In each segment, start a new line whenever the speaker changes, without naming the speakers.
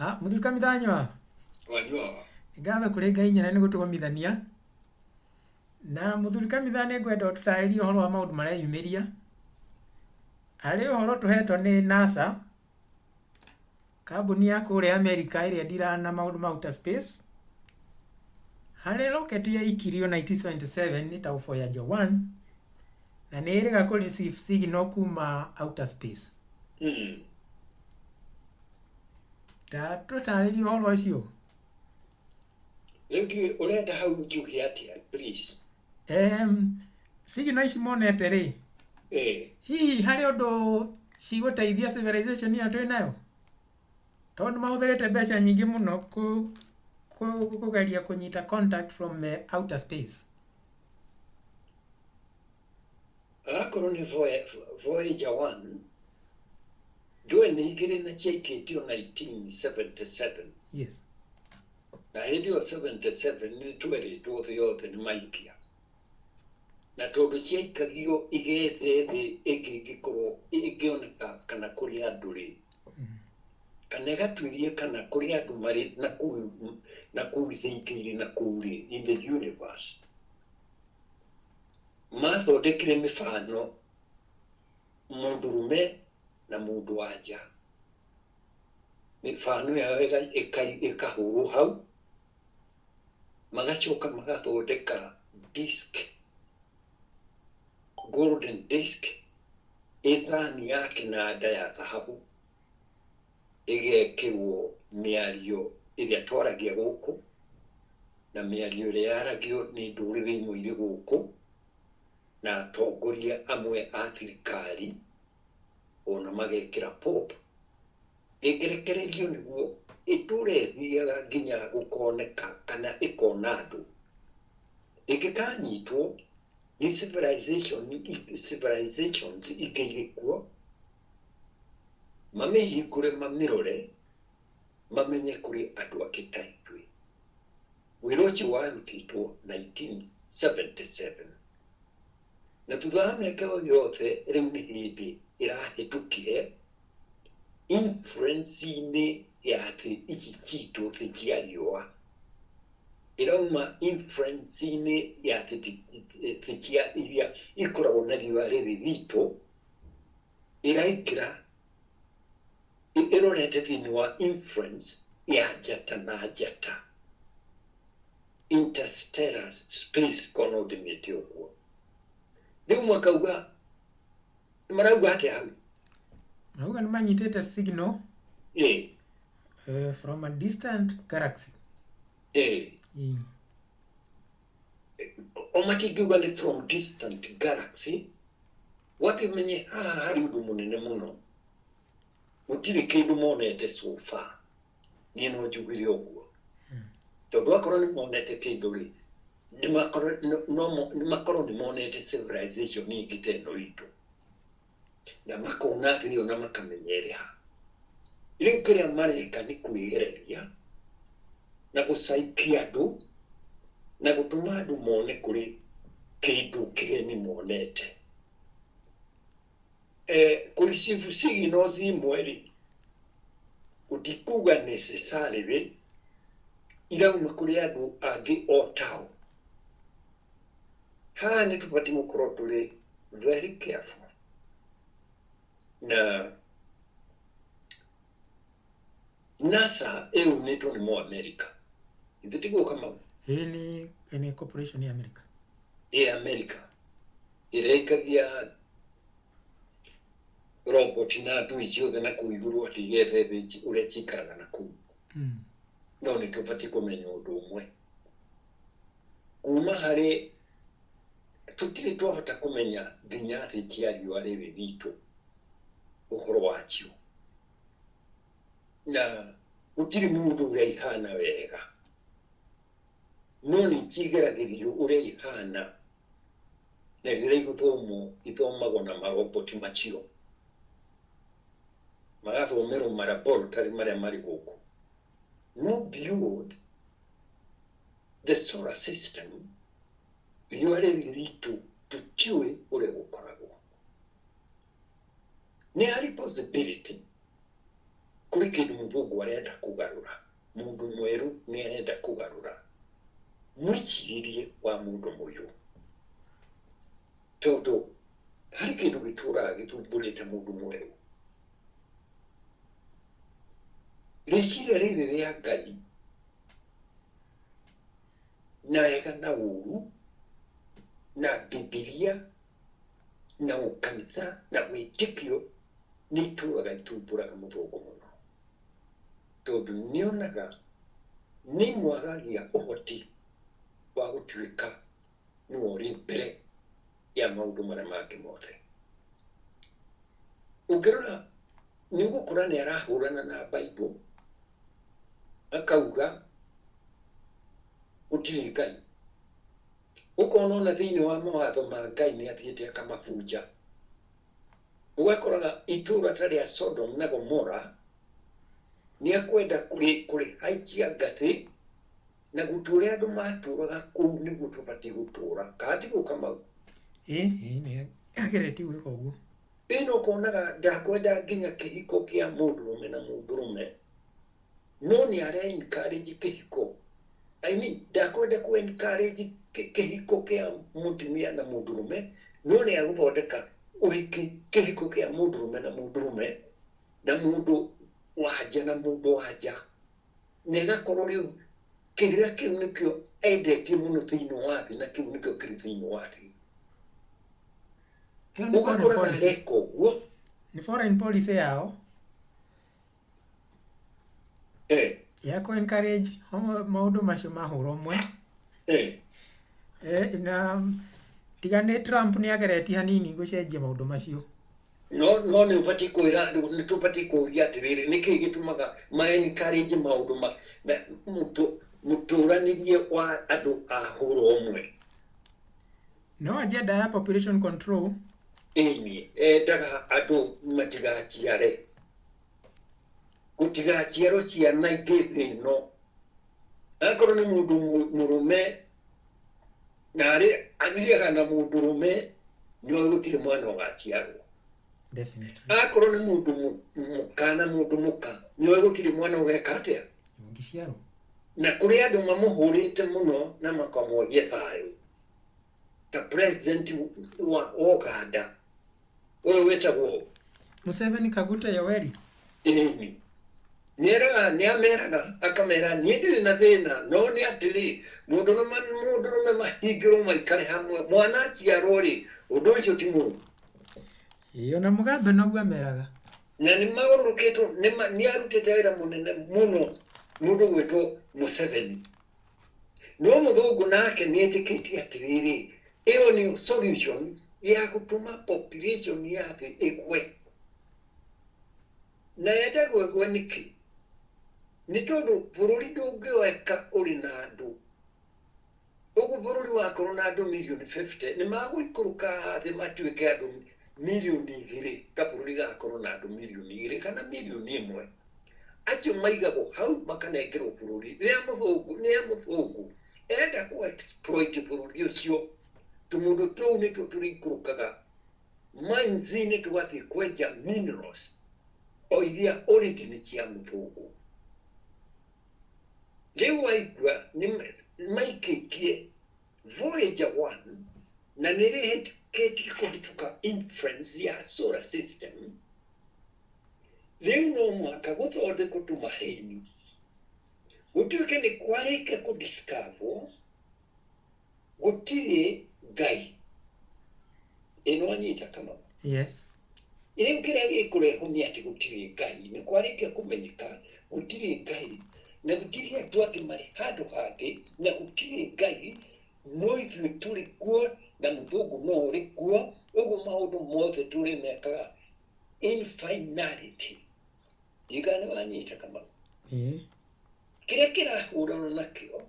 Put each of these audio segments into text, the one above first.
Ah, mũthuri Kamithanyua.
Wanyua.
Ngatho kũrĩ Ngai nyene nĩ gũtũgomithania. Na mũthuri Kamitha nĩ ngwenda ũtũtarĩrie ũhoro wa maũndũ mareyumĩria. Harĩ ũhoro tũhetwo nĩ NASA, kambuni ya kũrĩa Amerika ĩrĩa ĩndiraga na maũndũ ma outer space. Harĩ rocket yaikirio 1977 ĩtagwo Voyager 1 na nĩ ĩrĩga kũ receive signal kuma outer space. Ta tũtarĩrie ũhoro ũcio.
Rĩu ndiũĩ ũrenda hau njuge atĩa please.
Signal ici monete rĩ, hihi harĩ ũndũ cigũteithia civilization ĩyo twĩ nayo? Tondũ nĩ mahũthĩrĩte mbeca nyingĩ mũno kũgeria kũnyita contact from the outer space.
Akorwo nĩ Voyager 1 ndũĩ nĩ igĩrĩ na ciaikĩtio 1977. Na hĩndĩ ĩyo 77 nĩ twerĩtwo thĩ yothe nĩ maikia. Na tondũ ciaikagio igethe thĩ ĩngĩ ĩngĩkorwo ĩngĩoneka kana kũrĩ andũ rĩ, kana ĩgatuĩria kana kũrĩ andũ marĩ na kũu thĩ ingĩ irĩ na kũu rĩ, in the universe. Mathondekire mĩbano mũndũrũme na mũndũ wa nja. Mĩbano yao ĩkahũrwo hau, magacoka magathondeka disc, golden disc, ĩ thani ya kĩnanda ya thahabu, ĩgekĩrwo mĩario ĩrĩa twaragia gũkũ, na mĩario ĩrĩa yaragio nĩ ndũrĩrĩ imwe irĩ gũkũ, na atongoria amwe a thirikari, ona magekĩra Pope. Ĩngĩrekererio nĩguo ĩtũre ĩthiaga nginya gũkoneka kana ĩkona andũ. Ĩngĩkanyitwo nĩ civilizations ingĩ irĩ kuo, mamĩhingũre mamĩrore, mamenye kũrĩ andũ angĩ ta ithuĩ. Wĩra ũcio warutĩtwo 1977. Na thutha wa mĩaka ĩyo yothe rĩu nĩ hĩndĩ ĩrahĩtũkire influence-inĩ ya thĩ ici citũ, thĩ cia riũa. Ĩrauma influence-inĩ ya thĩ cia iria ikoragwo na riũa rĩrĩ ritũ, ĩraingĩra ĩrorete thĩinĩ wa influence ya njata na njata, interstellar space, korwo no ndĩmĩte ũguo. Rĩu makauga, marauga atĩa hau?
Marauga nĩ manyitĩte signal from a distant galaxy.
O matingiuga nĩ from distant galaxy, wakĩmenye haha harĩ ũndũ mũnene mũno. Gũtirĩ kĩndũ monete so far. Niĩ no njugire ũguo. Tondũ akorwo nĩ monete kĩndũ rĩ, nĩ makorwo nĩ monete civilization ĩngĩ ta ĩno itũ. Na makona thĩ ĩyo na makamenya ĩrĩ ha. Rĩu kĩrĩa mareka nĩ kwĩgereria na gũcaikia andũ na gũtũma andũ mone kũrĩ kĩndũ kĩgeni monete. Kũ receive signals imwe rĩ, gũtikuga necessarily irauma kũrĩ andũ angĩ o tao. Haha nĩ tũbatiĩ gũkorwo tũrĩ very careful. Na NASA ĩunĩtwo nĩ Mũamerika. Ithe tiguo Kamau?
Ĩĩ, nĩ corporation ya America.
Ĩ America. Ĩrĩa ĩikagia robot na andũ ciothe na kũu igũrũ atĩ igethe thĩ ũrĩa cikaraga na kũu. No nĩ tũbatiĩ kũmenya ũndũ ũmwe. Kuma harĩ tũtirĩ twahota kũmenya nginya thĩ cia riũa rĩrĩ ritũ ũhoro wacio. Na gũtirĩ mũndũ ũrĩa ihana wega. No nĩ cigeragĩrio ũrĩa ihana na rĩrĩa igũthomwo ithomagwo na maroboti macio. Magathomerwo ma laboratory marĩa marĩ gũkũ. No beyond the solar system, riũa rĩrĩ ritũ tũtiũĩ ũrĩa gũkoragwo. Nĩ harĩ possibility Kũrĩ kĩndũ mũthũngũ arenda kũgarũra, mũndũ mwerũ nĩ arenda kũgarũra mwĩcirĩrie wa mũndũ mũirũ, tondũ harĩ kĩndũ gĩtũraga gĩthumbũrĩte mũndũ mwerũ. Rĩciria rĩrĩ rĩa Ngai na wega na ũru na Bibilia na ũkanitha na wĩtĩkio nĩ itũraga ithumbũraga mũthũngũ mũno, tondũ nĩonaga nĩ imwagagia ũhoti wa gũtuĩka nĩwe ũrĩ mbere ya maũndũ marĩa mangĩ mothe. Ũngĩrora nĩ ũgũkora nĩ arahũrana na Bible, akauga gũtirĩ Ngai. Ũkona ona thĩinĩ wa mawatho ma Ngai nĩ athiĩte akamabunja. Ũgakoraga itũra ta rĩa Sodom na Gomora nĩ akwenda kũrĩhaicia ngathĩ na gũtũũra andũ matũraga kũu nĩguo tũbatiĩ gũtũra. Kana tiguo Kamau?
Ĩĩ nĩ ageretie gwĩka ũguo.
Ĩno ũkonaga ndakwenda nginya kĩhiko kĩa mũndũrũme na mũndũrũme, no nĩ ara encourage kĩhiko. I mean, ndakwenda ku encourage kĩhiko kĩa mũtumia na mũndũrũme, no nĩ agũthondeka ũhiki kĩhiko kĩa mũndũrũme na mũndũrũme na mũndũ wanja na mũndũ wanja, na ĩgakorwo rĩu kĩrĩa kĩu nĩkĩo endetie mũno thĩinĩ wa thĩ, na kĩu nĩkĩo kĩrĩ thĩinĩ wa thĩ.
Ĩyo nĩ foreign
Ũgakoraga
policy.
areka ũguo.
Nĩ foreign policy yao ya kũ encourage maũndũ macio ma hũra ũmwe. Na tiga nĩ Trump nĩ ageretie hanini gũcenjia maũndũ macio.
No nĩ ũbatiĩ kwĩra, nĩ tũbatiĩ kũũria atĩrĩrĩ, nĩkĩĩ gĩtũmaga ma encourage maũndũ ma mũtũranĩrie wa andũ a hũra ũmwe?
No agenda ya population control.
Ĩni, endaga andũ matigaciare, gũtigaciarwo ciana ingĩ thĩ ĩno. Akorwo nĩ mũndũ mũrũme na arĩ athiaga na mũndũrũme, nĩoĩ gũtirĩ mwana ũgaciarwo. Akorwo nĩ mũndũ mũka na mũndũ mũka, nĩoĩ gũtirĩ mwana ũgeka atĩa?
Ũngĩciarwo.
Na kũrĩ andũ mamũhũrĩte mũno na makamwagia thayũ, ta president wa Uganda ũyũ wĩtagwo
Museveni Kaguta Yoweri.
Ĩni, nĩeraga, nĩameraga, akamera niĩ ndirĩ na thĩna, no nĩ atĩrĩ, mũndũrũme mũndũrũme mahingĩrwo maikare hamwe, mwana aciarwo rĩ, ũndũ ũcio ti mũũru.
Ĩĩ, ona Mugabe noguo ameraga.
Na nĩ magũrũrũkĩtwo, nĩ arutĩte wĩra mũnene mũno mũndũ gwĩtwo Museveni. No mũthũngũ nake nĩ etĩkĩtie atĩrĩrĩ, ĩyo nĩyo solution ya gũtũma population ya thĩ ĩgwe. Na yendagwo ĩgwe nĩkĩ? Nĩ tondũ bũrũri ndũngĩoeka ũrĩ na andũ. Ũguo bũrũri wakorwo na andũ mirioni 50, nĩ magũikũrũka thĩ matuĩke andũ mirioni 2, kabũrũri gagakorwo na andũ mirioni 2 kana mirioni 1. Acio maigagwo hau makanengerwo bũrũri. Rĩrĩa mũthũngũ, rĩrĩa mũthũngũ enda kũ exploit bũrũri ũcio, tũmũndũ tũu nĩtuo tũrĩikũrũkaga mines-inĩ tũgathiĩ kwenja minerals o iria already nĩ cia mũthũngũ. Rĩu waigua nĩ maikĩtie Voyager 1 na nĩ rĩhĩtũkĩtie kũhĩtũka influence ya solar system. Rĩu no mũhaka gũthondekwo tũmaheni, gũtuĩke nĩ kwarĩkia kũ discover gũtirĩ Ngai. Ĩno anyita Kamau?
Yes.
Rĩu kĩrĩa gĩkũrehwo nĩ atĩ gũtirĩ Ngai, nĩ kwarĩkia kũmenyeka gũtirĩ Ngai, na gũtirĩ andũ angĩ marĩ handũ hangĩ, na gũtirĩ Ngai, no ithuĩ tũrĩ kuo na mũthũngũ no ũrĩ kuo. Ũguo maũndũ mothe tũrĩmekaga in finality. Ndigana nĩ wanyita Kamau?
Ĩĩ.
Kĩrĩa kĩrahũrana nakĩo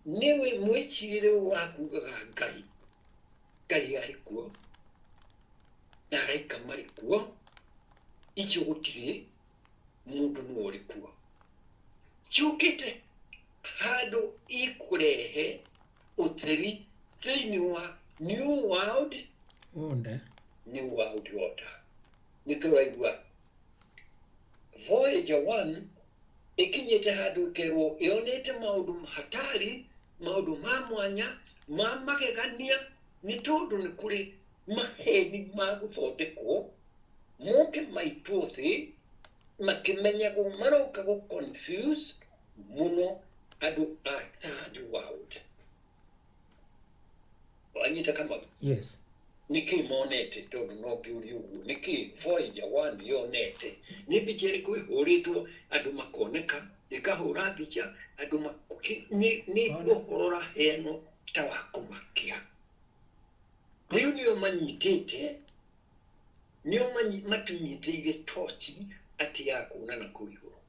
nĩwe mwĩcirĩrie ũyũ wa kugaga Ngai, Ngai arĩ kuo na araika marĩ kuo, icio gũtirĩ mũndũ nĩwe ũrĩ kuo. Ciũkĩte handũ ikũrehe ũtheri thĩinĩ wa new world
Order.
New world order. Nĩkĩo ũraigua Voyager 1 ĩkinyĩte handũ ĩkerwo ĩonete maũndũ hatari, maũndũ ma mwanya ma magegania, nĩ tondũ nĩ kũrĩ maheni ma gũthondekwo moke maitwo thĩ makĩmenyagwo maroka gũ confuse mũno andũ a third world. Wanyita Kamau?
Yes.
Nĩkĩ monete? Tondũ no ngĩũrie ũguo, nĩkĩ Voyager 1 yonete? Nĩ mbica ĩrĩkũ ĩhũrĩtwo andũ makoneka, ĩkahũra mbica andũ nĩ
Ona.
ũhoro ũraheanwo ta wa kũmakia. Rĩu nĩo manyitĩte, nĩo matunyitĩire tochi atĩ ya kuona na kũu igũrũ.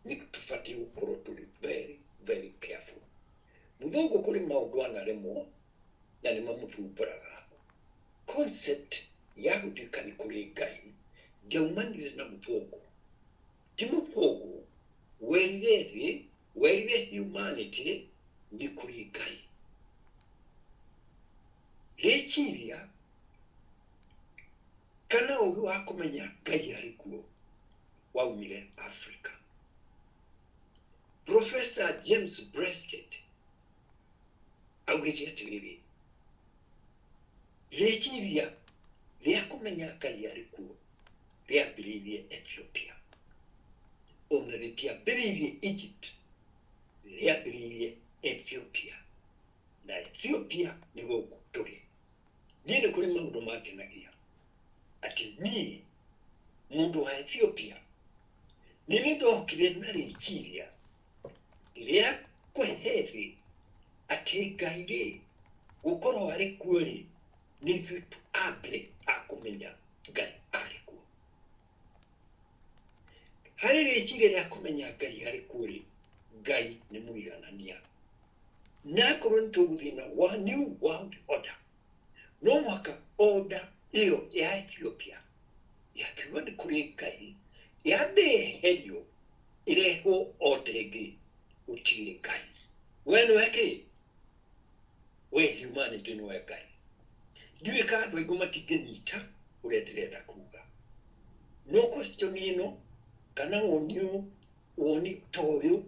Nĩ tũbatiĩ gũkorwo tũrĩ very very careful. Mũthũngũ kũrĩ maũndũ anaremwo na nĩ mamũthumbũraga. Concept ya gũtuĩka nĩ kũrĩ Ngai ndĩaumanire na mũthũngũ. Ti mũthũngũ werire thĩ, werire humanity nĩ kũrĩ Ngai. Rĩciria kana ũgĩ wa kũmenya Ngai arĩ kuo waumire Africa. Professor James Breasted augĩte atĩrĩrĩ, rĩciria rĩa kũmenya Ngai arĩ kuo rĩambĩrĩirie Ethiopia, ona rĩtiambĩrĩirie Egypt, rĩambĩrĩirie Ethiopia, na Ethiopia nĩ gũkũ tũrĩ. Niĩ nĩ kũrĩ maũndũ mangenagia atĩ niĩ mũndũ wa Ethiopia nĩ niĩ ndokire na rĩciria rĩa kũhe thĩ atĩ Ngai rĩ gũkorwo arĩ kuo rĩ, nĩ ithuĩ a mbere a kũmenya Ngai arĩ kuo. Harĩ rĩciria rĩa kũmenya Ngai arĩ kuo rĩ, Ngai nĩ mũiganania. Na akorwo nĩ tũgũthiĩ na wa new world order, no mũhaka order ĩyo ya Ethiopia yakiuga nĩ kũrĩ Ngai yambe yeherio ĩrehwo order ĩngĩ gũtirĩ Ngai. We nĩwe kĩ? We humanity nĩwe Ngai. Ndiũĩ kana andũ aingĩ matingĩnyita ũrĩa ndĩrenda kuga. No question ĩno kana woni ũyũ, woni ta ũyũ,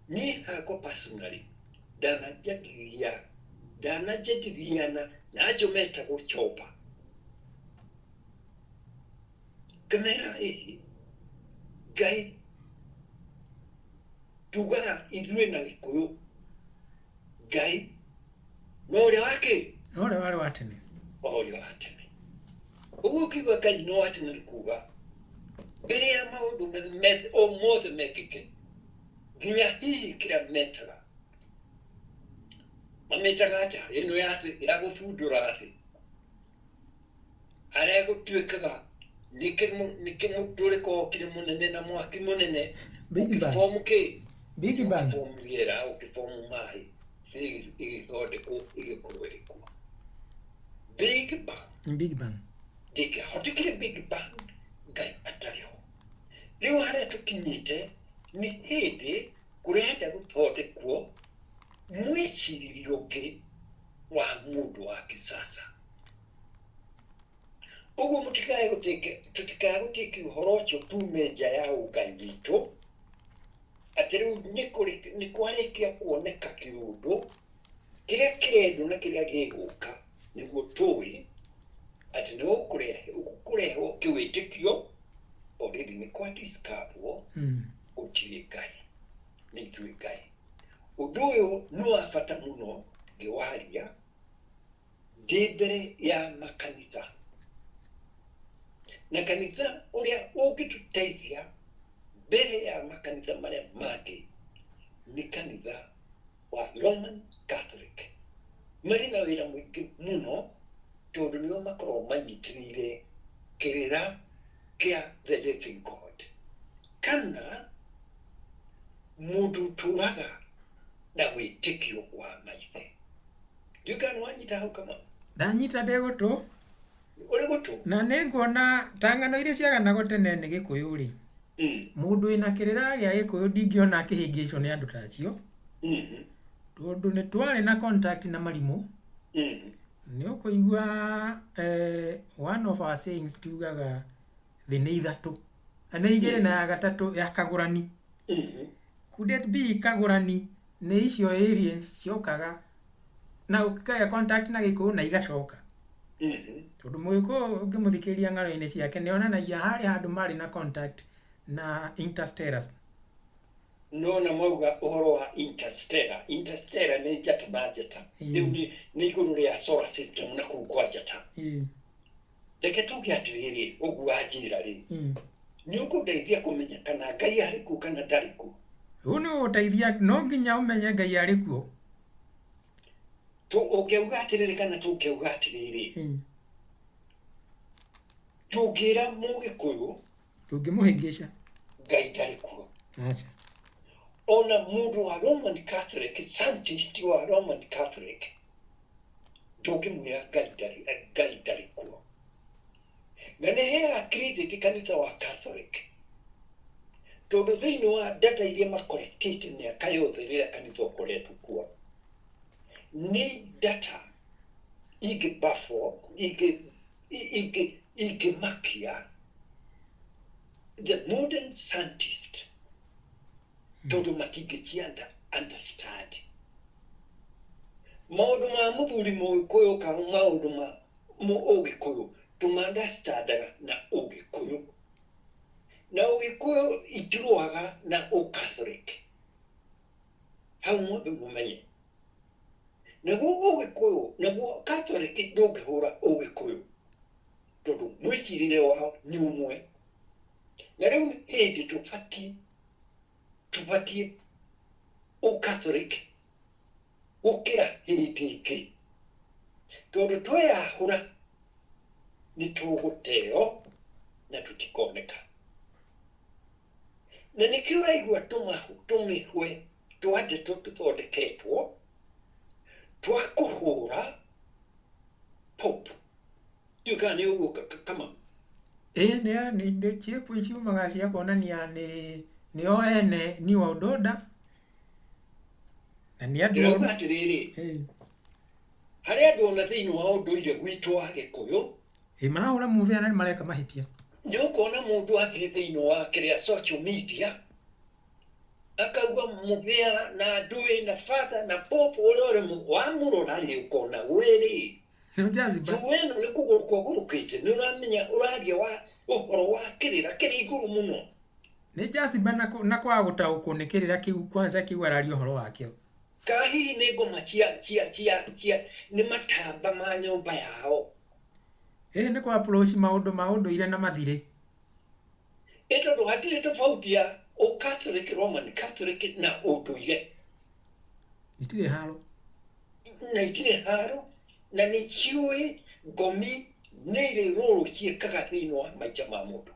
niĩ hakwa personally ndananjadilia, ndananjadiliana na acio metagwo chopa. Ngamera ĩĩ Ngai tugaga ithuĩ na Gĩkũyũ Ngai no ũrĩa wa kĩ?
No ũrĩa warĩ wa tene.
O ũrĩa wa tene. Ũguo ũkiuga Ngai no wa tene nĩ kuga mbere ya maũndũ o mothe mekĩke, nginya hihi kĩrĩa metaga mamĩtaga atĩa ĩno ya thĩ ya gũthundũra thĩ, harĩa gũtuĩkaga nĩ kĩmũtũrĩko okire mũnene na mwaki mũnene
Big Bang.
ũkĩbomu kĩ?
Big Bang.
Ũkĩbomu rĩera, ũkĩbomu maĩ, thĩ ĩgĩthondekwo ĩgĩkorwo ĩrĩ kuo. Big Bang.
Big Bang.
Ndĩngĩahotekire Big Bang Ngai atarĩ ho. Rĩu harĩa tũkinyĩte nĩ hĩndĩ kũrenda gũthondekwo mwĩcirĩrie ũngĩ wa mũndũ wa kisasa. Ũguo mũtikae gũtĩke, tũtikae gũtĩke ũhoro ũcio tume nja ya ũngai witũ, atĩ rĩu nĩ kwarĩkia kuoneka kĩũndũ kĩrĩa kĩrendwo na kĩrĩa gĩgũka, nĩguo tũĩ atĩ nĩ gũkũrehwo kĩwĩtĩkio already nĩ kwa discover gũtirĩ Ngai, nĩ ithuĩ Ngai. Ũndũ ũyũ nĩ wa bata mũno ngĩwaria ndĩ mbere ya makanitha, na kanitha ũrĩa ũngĩtũteithia mbere ya makanitha marĩa mangĩ nĩ kanitha wa Roman Catholic. Marĩ na wĩra mũingĩ mũno tondũ nĩo makoragwo manyitĩrĩire kĩrĩra kĩa the living God, kana mũndũ ũtũraga na wĩtĩkio wa maithe. Ndiũĩ kana nĩwanyita hau Kamau?
Ndanyita ndĩ gũtũ.
Ũrĩ gũtũ?
Na nĩ nguona ta ng'ano iria ciaganagwo tene nĩ Gĩkũyũ rĩ, mũndũ wĩna kĩrĩra gĩa Gĩkũyũ ndingĩona akĩhĩngĩcwo nĩ andũ ta acio, tondũ nĩ twarĩ na contact na marimũ. Nĩ ũkũigua one of our sayings tugaga thĩ nĩ ithatũ. Na nĩ igĩrĩ na ya gatatũ ya kagũrani. Could it be kagũrani nĩ icio aliens ciokaga na ũkagĩa contact na gĩkũyũ na igacoka? Tondũ mũgĩkũyũ ũngĩmũthikĩrĩria ng'ano-inĩ ciake nĩ onanagia harĩ handũ marĩ na contact na interstellars.
Nona mauga ũhoro wa interstellar. Interstellar nĩ njata na njata. Rĩu nĩ igũrũ rĩa solar system na kũu kwa njata. Reke tuge atĩrĩrĩ, ũguo wanjĩra rĩ, nĩ ũkũndeithia kũmenya kana Ngai arĩ kuo kana ndarĩ kuo.
Ũũ nĩ ũgũteithia, no nginya ũmenye Ngai arĩ kuo.
Ũngĩauga atĩrĩrĩ kana tũngĩauga atĩrĩrĩ, tũngĩra mũgĩkũyũ
ndũngĩmũhĩngĩca.
Ngai ndarĩ kuo.
Aca.
Ona mũndũ wa Roman Catholic, scientist wa Roman Catholic, ndũngĩmwĩra Ngai ndarĩ kuo. Na nĩ heaga credit kanitha wa Catholic, tondũ thĩinĩ wa data iria makorektĩte mĩaka yothe rĩrĩa kanitha ũkoretwo kuo, nĩ data ingĩ baffle, ingĩmakia the modern scientist, tondũ matingĩci understand maũndũ ma mũthuri mũgĩkũyũ kana maũndũ ma ũgĩkũyũ tũma-understandaga na ũgĩkũyũ, na ũgĩkũyũ itirũaga na ũcatholic. Hau mwambe mũmenye naguo ũgĩkũyũ, naguo Catholic ndũngĩhũra ũgĩkũyũ tondũ mwĩcirĩrie wao nĩ ũmwe. Na rĩu hĩndĩ tũbatiĩ ũcatholic gũkĩra hĩndĩ ĩngĩ, tondũ tweyahũra nĩ tũgũteo na tũtikoneka. Na nĩkĩo ũraigua tũmĩhwe twa ndeto tũthondeketwo twa kũhũra Pope. Ndiũĩ kana nĩ ũguo kama.
Ĩĩ, nĩ ciĩkuo ciumaga cia kuonania nĩo ene New World Order na nĩ andũ
Ndĩrauga atĩrĩrĩ, harĩ andũ ona thĩinĩ wa ũndũire witũ wa Gĩkũyũ
Ĩĩ, marahũra mũbĩa na nĩ mareka mahĩtia.
Nĩ ũkuona mũndũ athiĩ thĩinĩ wa kĩrĩa social media akauga mũbĩa na ndũĩ na father na Pope ũrĩa ũrĩ wamũrora rĩ, ũkona wĩrĩ
Nĩ jaziba.
Thũ ĩno nĩ kũgũrũka ũgũrũkĩte, nĩ ũramenya ũraria wa ũhoro wa kĩrĩra kĩrĩ igũrũ mũno.
Nĩ jaziba na kwaga gũtaũkwo nĩ kĩrĩra kĩu kwanza kĩu araria ũhoro wakĩo.
Kana hihi nĩ ngoma cia nĩ matamba ma nyũmba yao.
Ĩĩ, nĩ kwa approach maũndũ ma ũndũire na mathirĩ.
Ĩ tondũ hatirĩ tofauti ya Catholic, Roman Catholic na ũndũire.
Itirĩ haro.
Na itirĩ haro, na nĩ ciũĩ ngomi nĩ irĩ rũrũ ciĩkaga thĩinĩ wa maica ma mũndũ.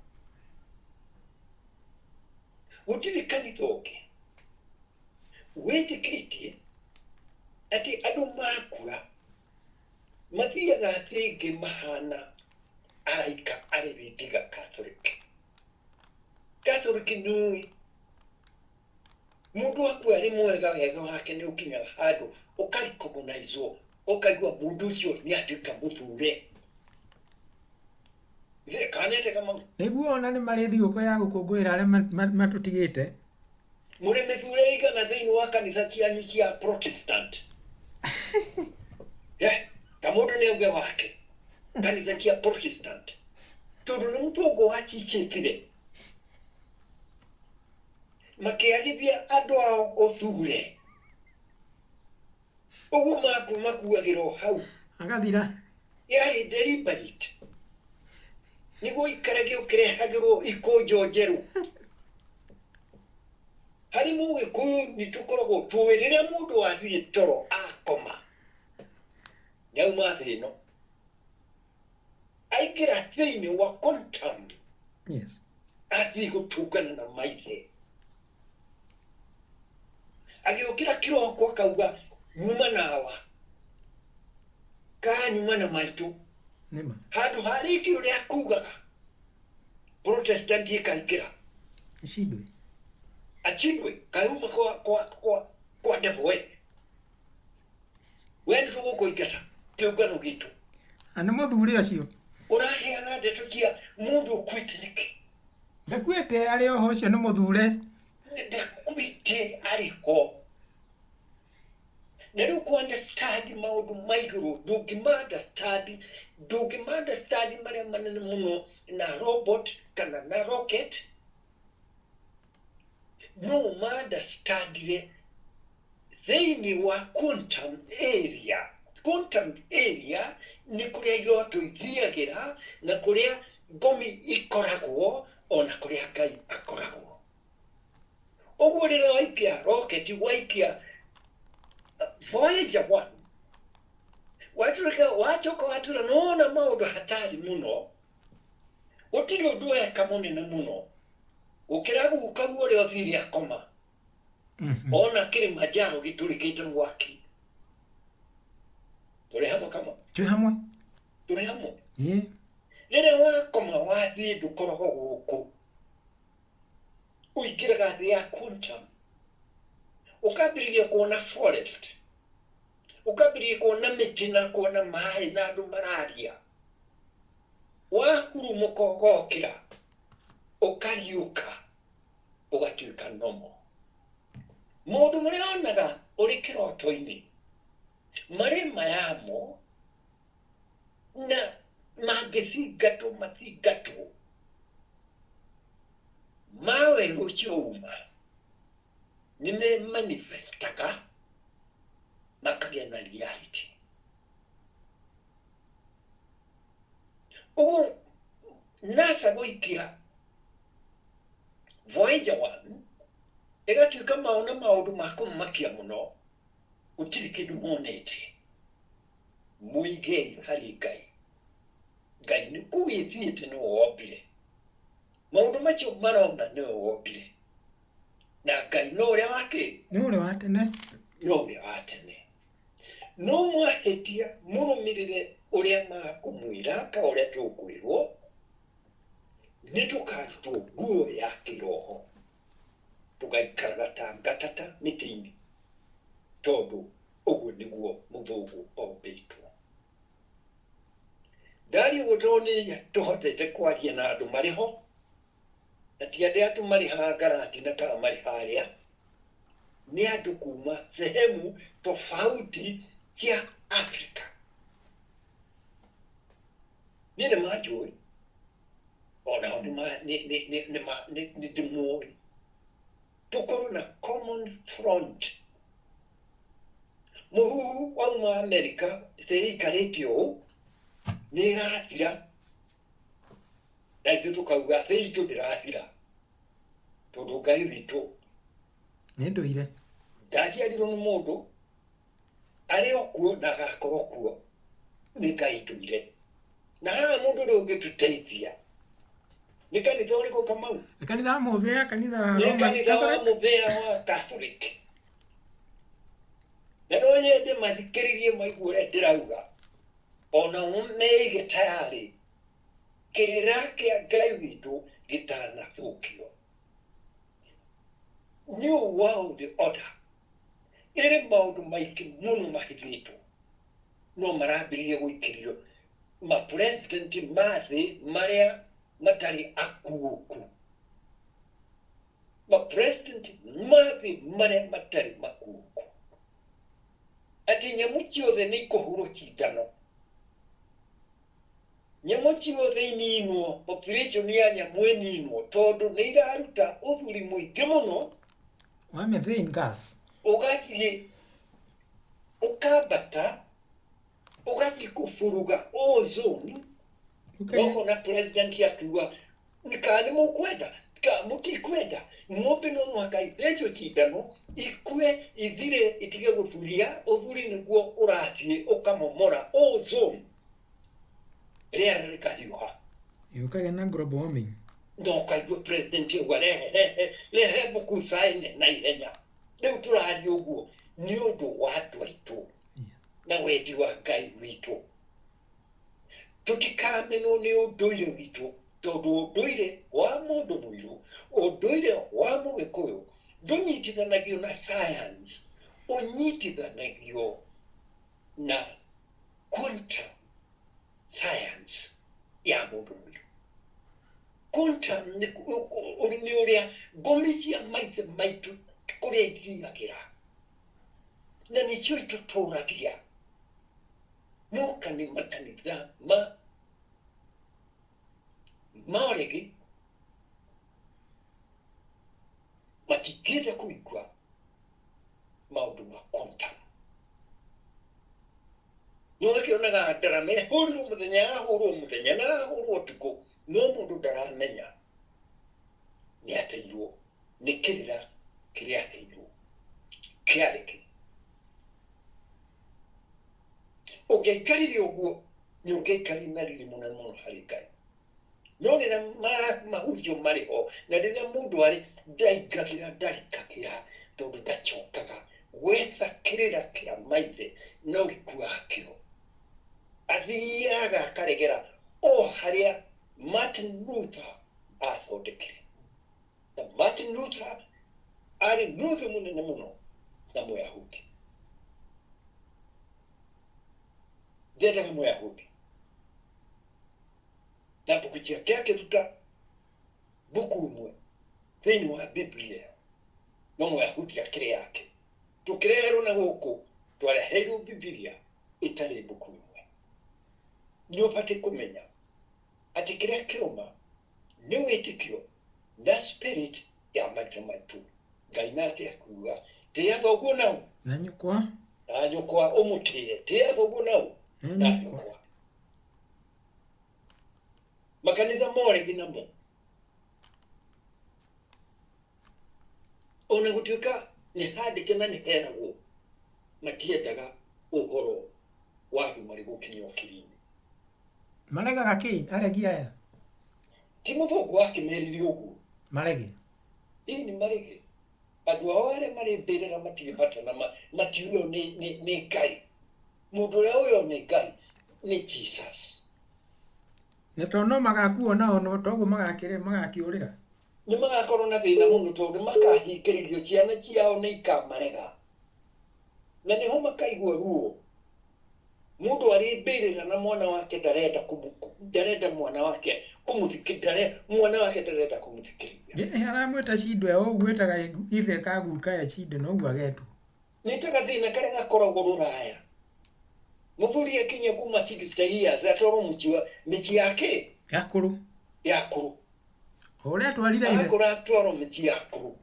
Gũtirĩ kanitha ũngĩ wĩtĩkĩtie atĩ andũ makua mathiaga thĩ ĩngĩ mahana araika arĩ tiga Catholic. Catholic nĩũĩ mũndũ akua arĩ mwega, wega wake nĩ ũkinyaga handũ ũkarecognizwo, ũkaigua mũndũ ũcio nĩ atuĩka mũthure. Kana nĩ atĩa, Kamau?
Nĩguo, ona nĩ marĩ thigũkũ ya gũkũngũĩra arĩa matũtigĩte.
Mũrĩ mĩthure igana thĩinĩ wa kanitha cianyu cia Protestant? Ta mũndũ nĩ auge wake kanitha cia Protestant, tondũ nĩ mũthũngũ wacichĩkire makĩagithia andũ ao ũthure ũguo maku makuagĩrwo hau.
Agathira.
Yarĩ deliberate nĩguo ikarage ũkĩrehagĩrwo ikũnjo njerũ. Harĩ mũgĩkũyũ nĩ tũkoragwo tũĩ rĩrĩa mũndũ athiĩ toro akoma nĩauma thĩ ĩno aingĩra thĩinĩ wa quantum, athiĩ gũtũngana na maithe, agĩũkĩra kĩroko akauga nyuma nawa ka nyuma na maitũ.
Nĩma.
Handũ ha rĩngĩ ũrĩa akugaga Protestant ĩkaingĩra.
Icindwe.
Achindwe kayuma kwa devil. We nĩ tũgũkũingata kĩũngano gitũ.
Na nĩ mũthure ũcio.
Ũraheana ndeto cia mũndũ ũkuĩte nĩkĩ?
Ndakuĩte arĩ oho ũcio nĩ mũthure.
Ndakuĩte arĩ ho. Na rĩu kũ understand maũndũ ma igũrũ ndũngĩma understand, ndũngĩma understand marĩa manene mũno na robot kana na rocket, no ma understandire thĩinĩ wa quantum area. Quantum area nĩ kũrĩa iroto ithiagĩra na kũrĩa ngomi ikoragwo ona kũrĩa Ngai akoragwo. Ũguo rĩrĩa waikia rocket, waikia Voyager 1, wacoka wacoka watura nona maũndũ hatari mũno, gũtirĩ ũndũ weka mũnene mũno gũkĩra guka guo ũrĩa ũthire akoma. Ona Kilimanjaro gĩtũrĩkĩte mwaki. Tũrĩ hamwe kama?
Twĩ hamwe.
Tũrĩ hamwe.
Ĩĩ.
Rĩrĩa wakoma wathiĩ ndũkoragwo gũkũ, ũingĩraga thĩ ya quantum, ũkambĩrĩria kuona forest, ũkambĩrĩria kuona mĩtĩ na kuona maĩ na andũ mararia. Wahurumũka ũgokĩra ũkariũka ũgatuĩka normal. Maũndũ marĩa wonaga ũrĩ kĩroto-inĩ marĩ mayamo na mangĩthingatwo mathingatwo ma werũ ũcio uma nĩ me manifestaga makagĩa na reality. Ũguo NASA gũikia Voyager 1 ĩgatuĩka maona maũndũ ma kũmakia mũno, gũtirĩ kĩndũ monete. Mũigei harĩ Ngai. Ngai nĩ kũu ĩthiĩte nĩwe wombire maũndũ macio marona, nĩwe wombire, na Ngai no ũrĩa wa kĩ?
Nĩ ũrĩa wa tene.
No ũrĩa wa tene. No mwahĩtia mũrũmĩrĩre ũrĩa makũmwĩra ka ũrĩa tũkwĩrwo, nĩ tũkarutwo nguo ya kĩroho, tũgaikaraga ta ngatata mĩtĩ-inĩ, tondũ ũguo nĩguo mũthũngũ ombĩtwo. Ndaria ũguo tondũ nĩ tũhotete kwaria na andũ marĩ ho, na ti andũ atĩ marĩ haha Ngarati na kana marĩ harĩa, nĩ andũ kuma sehemu tofauti cia Afrika. Niĩ nĩ manjũĩ, onao nĩ ndĩmoĩ. Tũkorwo na common front. Mũhuhu wauma Amerika thĩ ĩikarĩte ũũ nĩ ĩrathira, na ithuĩ tũkauga thĩ itũ ndĩrathira, tondũ Ngai witũ
nĩ ndũire,
ndaciarirwo nĩ mũndũ, arĩ o kuo na agakorwo kuo, nĩ Ngai ndũire. Na haha mũndũ ũrĩa ũngĩtũteithia nĩ kanitha ũrĩkũ, Kamau?
Nĩ kanitha wa Mũthĩa, kanitha wa
nĩ
Roman
kanitha wa
Catholic.
Mũthĩa wa Catholic. Na no nyende mathikĩrĩrie maigue ũrĩa ndĩrauga, ona meige tayarĩ kĩrĩra kĩa Ngai witũ gĩtanathũkio. New World Order ĩrĩ maũndũ maingĩ mũno mahithĩtwo, no marambĩrĩria gũikĩrio mapresident ma thĩ marĩa matarĩ akuũku, mapresident ma thĩ marĩa matarĩ makuũku, atĩ nyamũ ciothe nĩ ikũhũrwo cindano, nyamũ ciothe ininwo, population ya nyamũ ĩninwo, tondũ nĩ iraruta ũthuri mũingĩ mũno
wa methane gas,
ũgathiĩ ũkambata ũgathiĩ kũburuga ozone. Nokona president akiuga kana nĩ mũkwenda kana mũtikwenda, ng'ombe no mũhaka ithecwo cindano ikue ithire itige gũthuria ũthuri, nĩguo ũrathiĩ ũkamomora ozone, rĩera rĩkahiũha.
Ũkagĩa na global warming.
No ũkaigua president auga rehe rehe rehe mbukuca ĩne na ihenya. Rĩu tũraria ũguo nĩ ũndũ wa andũ aitũ na wendi wa Ngai witũ, tũtikamenwo nĩ ũndũire witũ, tondũ ũndũire wa mũndũ mũirũ, ũndũire wa mũgĩkũyũ ndũnyitithanagio na science, ũnyitithanagio na quantum science ya mũndũ mũirũ. Quantum nĩ nĩ ũrĩa ngomi cia maithe maitũ kũrĩa ithiagĩra na nĩcio itũtũragia. Moka nĩ makanitha ma maoregi matingĩenda kũigua maũndũ ma quantum. Nĩ wakĩonaga ndarama ĩhũrirwo mũthenya, yahũrwo mũthenya na yahũrwo ũtukũ, no mũndũ ndaramenya nĩ ateirwo nĩ kĩrĩra kĩrĩa aheirwo kĩarĩ kĩ. Ũngĩaikarire ũguo nĩ ũngĩaikarire na riri mũnene mũno harĩ Ngai. No rĩrĩa mahunjio marĩ ho na rĩrĩa mũndũ arĩ ndaingagĩra ndarikagĩra tondũ ndacokaga gwetha kĩrĩra kĩa maithe no gĩkuaga kĩo. Athiaga akaregera o harĩa Martin Luther athondekire. Na Martin Luther arĩ nuthu mũnene mũno na Mũyahudi. Ndendaga Mũyahudi. Na mbuku ciake akĩruta mbuku ĩmwe thĩinĩ wa Biblia no Mũyahudi akĩrĩ yake. Tũkĩreherwo na gũkũ twareheirwo Bibilia ĩtarĩ mbuku ĩmwe. Nĩ ũbatiĩ kũmenya atĩ kĩrĩa kĩrũma nĩ wĩtĩkio na spirit ya maithe maitũ. Ngai nake akiuga tĩĩa thoguo nau
na nyũkwa,
na nyũkwa ũmũtĩĩe, tĩĩa thoguo nau
na
na
nyũkwa.
nyũkwa. Makanitha moregi namo ona gũtuĩka nĩ handĩke na nĩ heragwo matiendaga ũhoro wa andũ marĩ gũkinya ũkiri-inĩ.
Maregaga kĩ aregi aya?
Ti mũthũngũ wakĩmerire ũguo.
Marege.
Ĩĩ nĩ marege. Andũ ao arĩa marĩ mbĩrĩra matirĩ bata na matiũywo nĩ Ngai. Mũndũ ũrĩa ũywo nĩ Ngai nĩ Jesus.
Na tondũ no magakuo nao no toguo magakĩũrĩra.
Nĩ magakorwo na thĩna mũno tondũ makahingĩrĩrio ciana ciao nĩ ikamarega. Na nĩho makaigua ruo. Mũndũ arĩ mbĩrĩra na mwana wake ndarenda ndarenda mwana wake kũmũthikĩrĩria, mwana wake ndarenda kũmũthikĩrĩria.
Ĩ aramwĩta Cindwe o ũguo ĩtaga ithe ka guka ya Cindwe noguo agetwo.
Nĩ ta gathĩna karĩa gakoragwo rũraya. Mũthuri akinya kuma 60 years atwarwo mũciĩ wa mĩciĩ yake
Ya kũrũ.
Ya kũrũ.
O ũrĩa atwarire ithe.
Akũra atwarwo mĩciĩ ya kũrũ.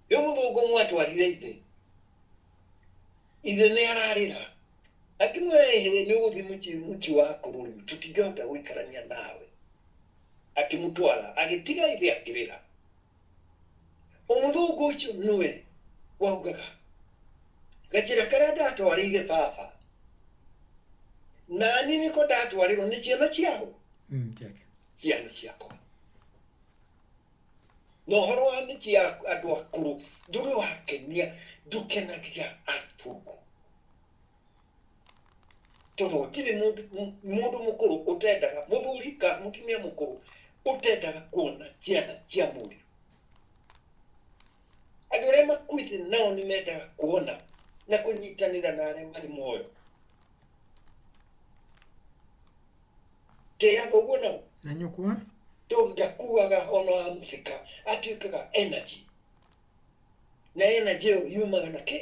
Rĩu mũthũngũ ũmwe atwarire ithe. Ithe nĩ ararĩra. Akĩmwĩra ĩhĩ nĩ ũgũthiĩ mũciĩ wa kũrũ rĩu tũtingĩhota gũikarania nawe. Akĩmũtwara agĩtiga ithe akĩrĩra. Ũmũthũngũ ũcio nĩwe waugaga gacĩra karĩa ndatwarĩire baba nani nĩko ndatwarĩrwo nĩ ciana ciao
Ciake.
Ciana ciakwa. Na ũhoro wa mĩciĩ ya andũ akũrũ ndũrĩ wakenia, ndũkenagia athũngũ tondũ gũtirĩ mũndũ mũkũrũ ũtendaga mũthuri ka mũtumia mũkũrũ ũtendaga kuona ciana cia mũriũ. Andũ arĩa makuĩte nao nĩ mendaga kuona na kũnyitanĩra na arĩa marĩ muoyo. Tĩĩa thoguo nau
na nyũkwa,
tondũ ndakuaga ona wamũthika atuĩkaga energy na energy ĩyo yumaga na kĩ?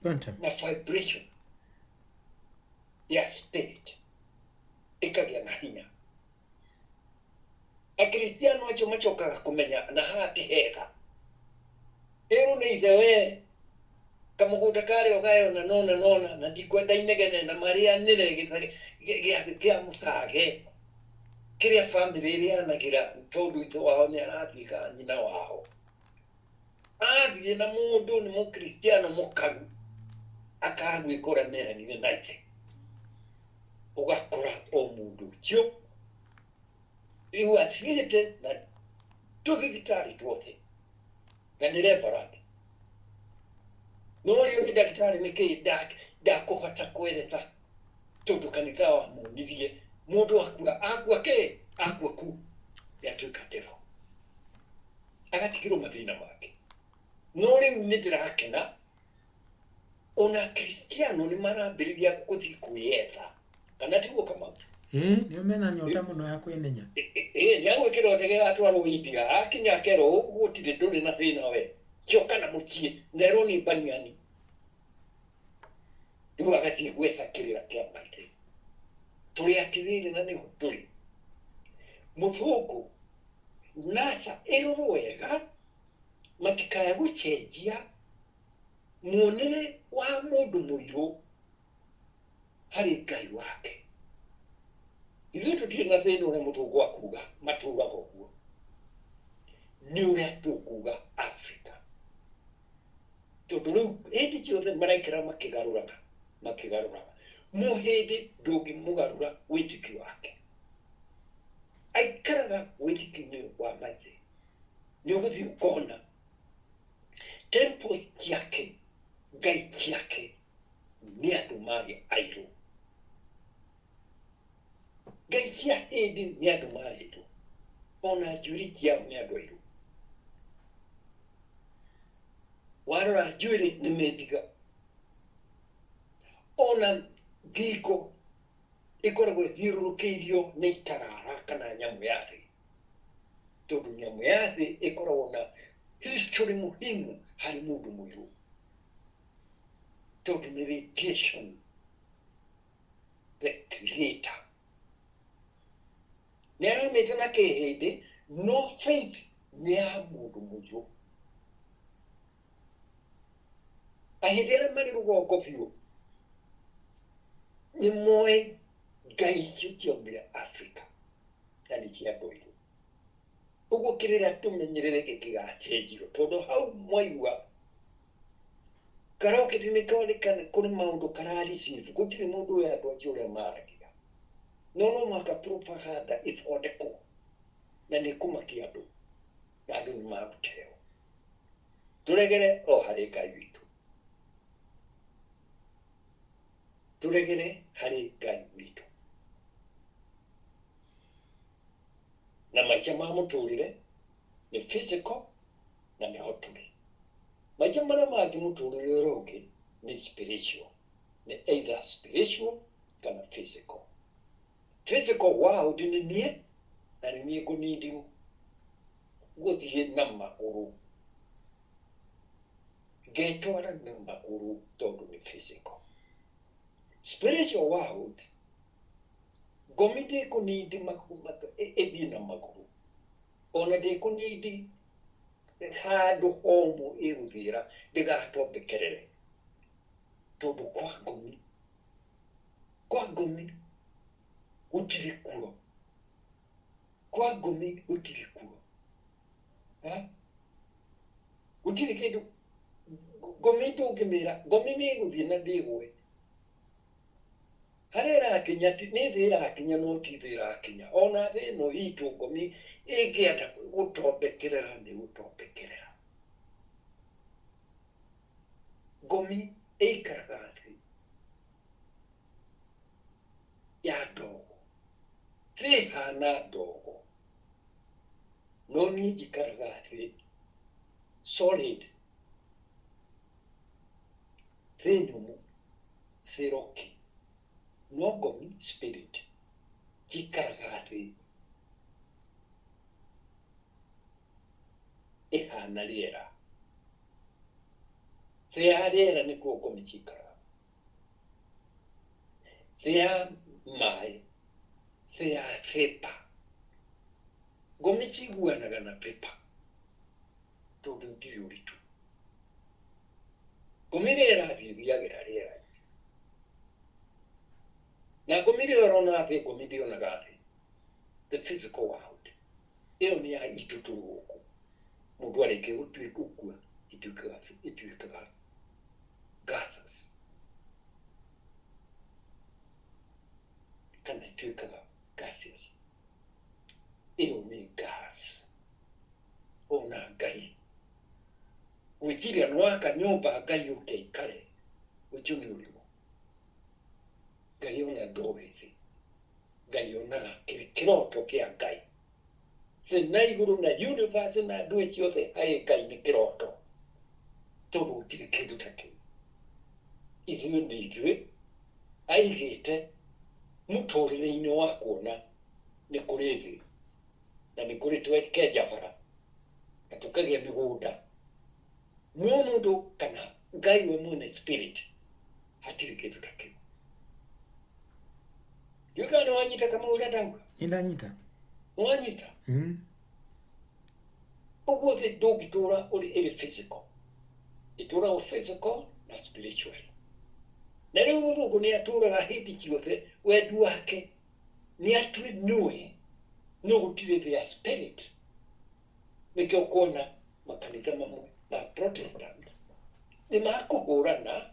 Quantum.
Na vibration ya spirit ĩkagĩa na hinya. Akristiano acio macokaga kũmenya na haha ti hega ĩrwo nĩ ithe we kamũgũnda karĩa ũgayo na nona nona na ndikwenda inegene na marĩanĩre gĩathĩ kĩa mũtage kĩrĩa bamĩrĩ ĩrĩanagĩra tondũ ithe wao nĩ arathiĩ ka nyina wao athiĩ na mũndũ nĩ mũkristiano mũkaru akagwĩka ũrĩa meranire na ithe ũgakora o mũndũ ũcio rĩu athiĩte na tũthibitarĩ tuothe na nĩ reverend no rĩu nĩ ndagĩtarĩ nĩkĩ ndakũhota kweretha tondũ kanitha wamuonirie mũndũ akua akua kĩ akua ku yatuĩka devil agatigĩrwo mathĩna make. No rĩu nĩ ndĩrakena ona kristiano nĩ marambĩrĩria gũthiĩ kwĩyetha kana tiguo, Kamau?
Ĩĩ, nĩo mena nyota mũno ya kwĩmenya.
Ĩĩ, nĩ agwĩkĩrwo ndege atwarwo India, akinya akerwo gũtirĩ, ndũrĩ na thĩna we, coka na mũciĩ, nerwo nĩ baniani. Rĩu agathiĩ gwetha kĩrĩra kĩa maithe. Tũrĩ atĩrĩrĩ na nĩho tũrĩ. Mũthũngũ NASA ĩrorwo wega matikae gũcenjia muonere wa mũndũ mũirũ harĩ Ngai wake. Ithuĩ tũtirĩ na thĩna ũrĩa mũthũngũ akuga matũraga ũguo, nĩ ũrĩa tũkuga Africa, tondũ rĩu hĩndĩ ciothe maraikara makĩgarũraga makĩgarũraga. Mũhĩndĩ ndũngĩmũgarũra wĩtĩkio wake, aikaraga wĩtĩkio-inĩ wa maithe. Nĩ ũgũthiĩ ũkona temples ciake, ngai ciake nĩ andũ marĩ airũ, ngai cia hĩndĩ nĩ andũ marĩ airũ, ona njuĩrĩ ciao nĩ andũ airũ. Warora njuĩrĩ nĩ mĩndiga, ona ngingo ĩkoragwo ĩthiũrũrũkĩirio nĩ itarara kana nyamũ ya thĩ, tondũ nyamũ ya thĩ ĩkoragwo na history muhimu harĩ mũndũ mũirũ, tondũ nĩ radiation, the creator. Nĩ aramĩte na kĩhĩndĩ, no faith nĩ ya mũndũ mũirũ. Ahĩndĩ arĩa marĩ rũgongo biũ nĩ moĩ ngai icio ciaumire Africa na nĩ cia andũ airũ. Ũguo kĩrĩra tũmenyerere gĩtigacenjio, tondũ hau mwaigua karoketi nĩ konekana kũrĩ maũndũ kara receive, gũtirĩ mũndũ ũyũ andũ acio ũrĩa maragia, no no mũhaka propaganda ĩthondekwo na nĩ kũmakia andũ, na andũ nĩ magũteo. Tũregere o harĩ Ngai witũ, tũregere harĩ Ngai witũ. Na maica ma mũtũrĩre nĩ physical na nĩho tũrĩ. Maica marĩa mangĩ mũtũrĩre ũrĩa ũngĩ nĩ spiritual, nĩ either spiritual kana physical. Physical world nĩ niĩ, na nĩ niĩ ngũnindi gũthiĩ na magũrũ, ngetwara na magũrũ tondũ nĩ physical. Spiritual world ngomi ndĩkũnindi ĩthiĩ na magũrũ, ona ndĩkũnindi handũ homũ ĩgũthiĩra ndĩgatombekerere, tondũ kwa ngomi, kwa ngomi gũtirĩ kuo, kwa ngomi gũtirĩ kuo, gũtirĩ kĩndũ ngomi ndũngĩmĩra. Ngomi nĩ ĩgũthiĩ na ndĩgwe harĩa ĩrakinya, nĩ thĩ ĩrakinya, no ti thĩ ĩrakinya. Ona thĩ ĩno itũ ngomi ĩngĩenda gũtombekerera nĩ gũtombekerera. Ngomi ĩikaraga thĩ ya ndogo, thĩ ĩhana ndogo, no niĩ njikaraga thĩ solid, thĩ nyũmũ, thĩ rocky, no ngomi spirit njikaraga thĩ ĩhana rĩera, thĩ ya rĩera nĩkuo ngomi cikaraga, thĩ ya maĩ, thĩ ya vapor. Ngomi ciguanaga na vapor tondũ itirĩ ũritũ. Ngomi ĩrĩa ĩrathiĩ ĩthiagĩra rĩera, na ngomi ĩrĩa ũrona thĩ, ngomi ndĩonaga thĩ, the physical world ĩyo nĩ ya itũ tũrĩ gũkũ. Mũndũ arĩkia gũtuĩka gũkua ĩtuĩkaga gases kana ĩtuĩkaga gaseous, ĩyo nĩ gas. Ona Ngai gwĩciria nĩ waka nyũmba Ngai ũke aikare, ũcio nĩ ũrimũ. Ngai ona ndoĩ thĩ, Ngai onaga kĩrĩ kĩroto kĩa Ngai. Thĩ na igũrũ na universe na ndũĩ ciothe harĩ Ngai nĩ kĩroto, tondũ gũtirĩ kĩndũ ta kĩu. Ithuĩ nĩ ithuĩ aigĩte Mũtũrĩre-inĩ wa kuona nĩ kũrĩ thĩ na nĩ kũrĩ twenja bara na tũkagĩa mĩgũnda, no mũndũ kana Ngai we mwene spirit hatirĩ kĩndũ ta kĩu. Ndiũĩ kana nĩ wanyita kama ũrĩa ndauga.
Nĩndanyita.
Nĩ wanyita? Ũguo thĩ ndũngĩtũra ũrĩ ĩrĩ physical, ĩtũragwo physical na spiritual. Na rĩu mũthũngũ nĩ atũraga hĩndĩ ciothe wendi wake nĩ atue nĩwe, no gũtirĩ thĩ ya spirit. Nĩkĩo ũkuona makanitha mamwe ma Protestant nĩ makũhũrana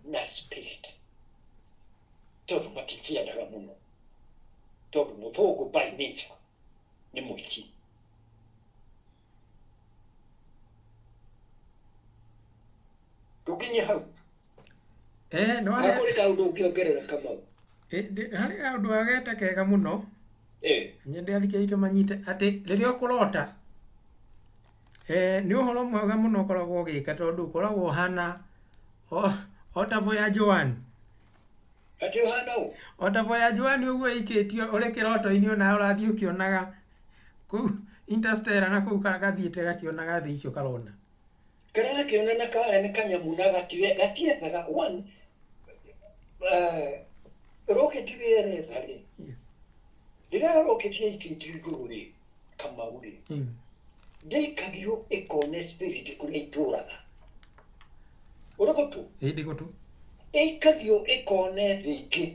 na spirit tondũ matikĩendaga mũno, tondũ mũthũngũ by nature nĩ mũici. Tũkinye hau.
No
Kana kũrĩ kaũndũ ũngĩongerera, Kamau?
Harĩ kaũndũ wageta kega mũno. Nyende athikĩrĩria manyite atĩ rĩrĩa ũkũrota, nĩ ũhoro mwega mũno ũkoragwo ũgĩka, tondũ ũkoragwo ũhana o ta Voyage One.
Atĩ ũhana ũ?
O ta Voyage One ũguo ĩikĩtio ũrĩ kĩroto-inĩ, onawe ũrathiĩ ũkĩonaga kũu Interstellar na kũu gathiĩte gakĩonaga thĩ icio karona.
Karakĩona na karĩa nĩ kanyamũ na gatiethaga one rocket ĩrĩa ĩretha rĩ, rĩrĩa rocket yaikĩtio igũrũ rĩ, Kamau rĩ, ndĩikagio ĩkone spirit kũrĩa itũraga ũrĩ gũtũ.
Ĩ, ndĩ gũtũ.
Ĩikagio ĩkone thĩ ingĩ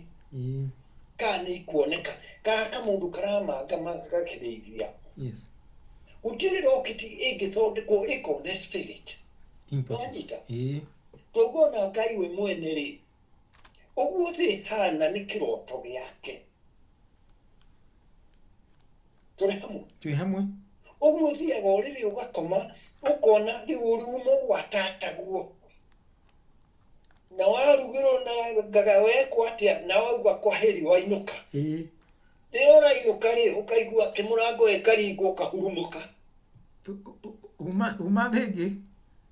kana nĩ ikuoneka kana kamũndũ karamanga gakĩrĩithia. Gũtirĩ rocket ĩngĩthondekwo ĩkone spirit.
Impossible.
Wanyita? Koguo ona Ngai we mwene rĩ, ũguo thĩ hana nĩ kĩroto gĩake. Tũrĩ hamwe?
Twĩ hamwe.
Ũguo ũthiaga ũrĩrĩ ũgakoma ũkona rĩu ũrumo watataguo na warugĩrwo na ngaga wekwo atĩa na wauga kwaheri wainũka. Rĩrĩa ũrainũka rĩ, ũkaigua kĩmũrango ĩkaringwo ũkahurumũka.
Uma thĩ ĩngĩ.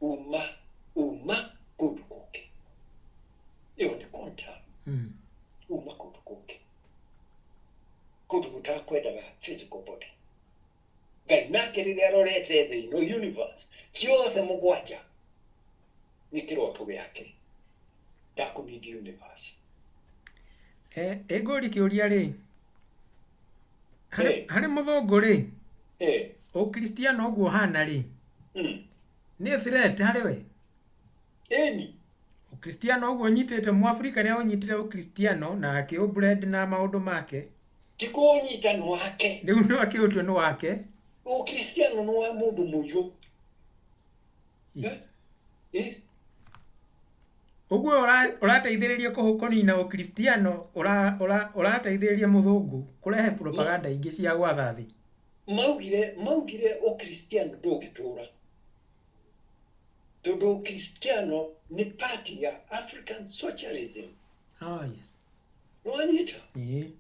Uma kũndũ kũngĩ. Ĩyo nĩ quantum. Uma kũndũ kũngĩ, kũndũ gũtakwendaga physical body. Ngai nake rĩrĩa arorete thĩ ĩno, universe ciothe mũgwanja nĩ kĩroto gĩake, ndakũnindi universe.
Ĩngũri kĩũria rĩ, harĩ mũthũngũ rĩ, ũkristiano ũguo ũhana rĩ, nĩ threat harĩ we?
Ĩni.
Ũkristiano ũguo ũnyitĩte, Mũafrika nĩ ũnyitire ũkristiano na akĩũblend na maũndũ make.
Ti kũũnyita, nĩ wake.
Rĩu no akĩũtue nĩ wake.
Ũkristiano nĩ wa mũndũ mũirũ.
Ũguo ũrateithĩrĩria kũnina ũkristiano, ũrateithĩrĩria mũthũngũ kũrehe propaganda ingĩ cia gwatha thĩ.
Maugire ũkristiano ndũngĩtũra tondũ ũkristiano nĩ part ya African socialism.
Oh, yes.
Nĩwanyita?
Ĩĩ.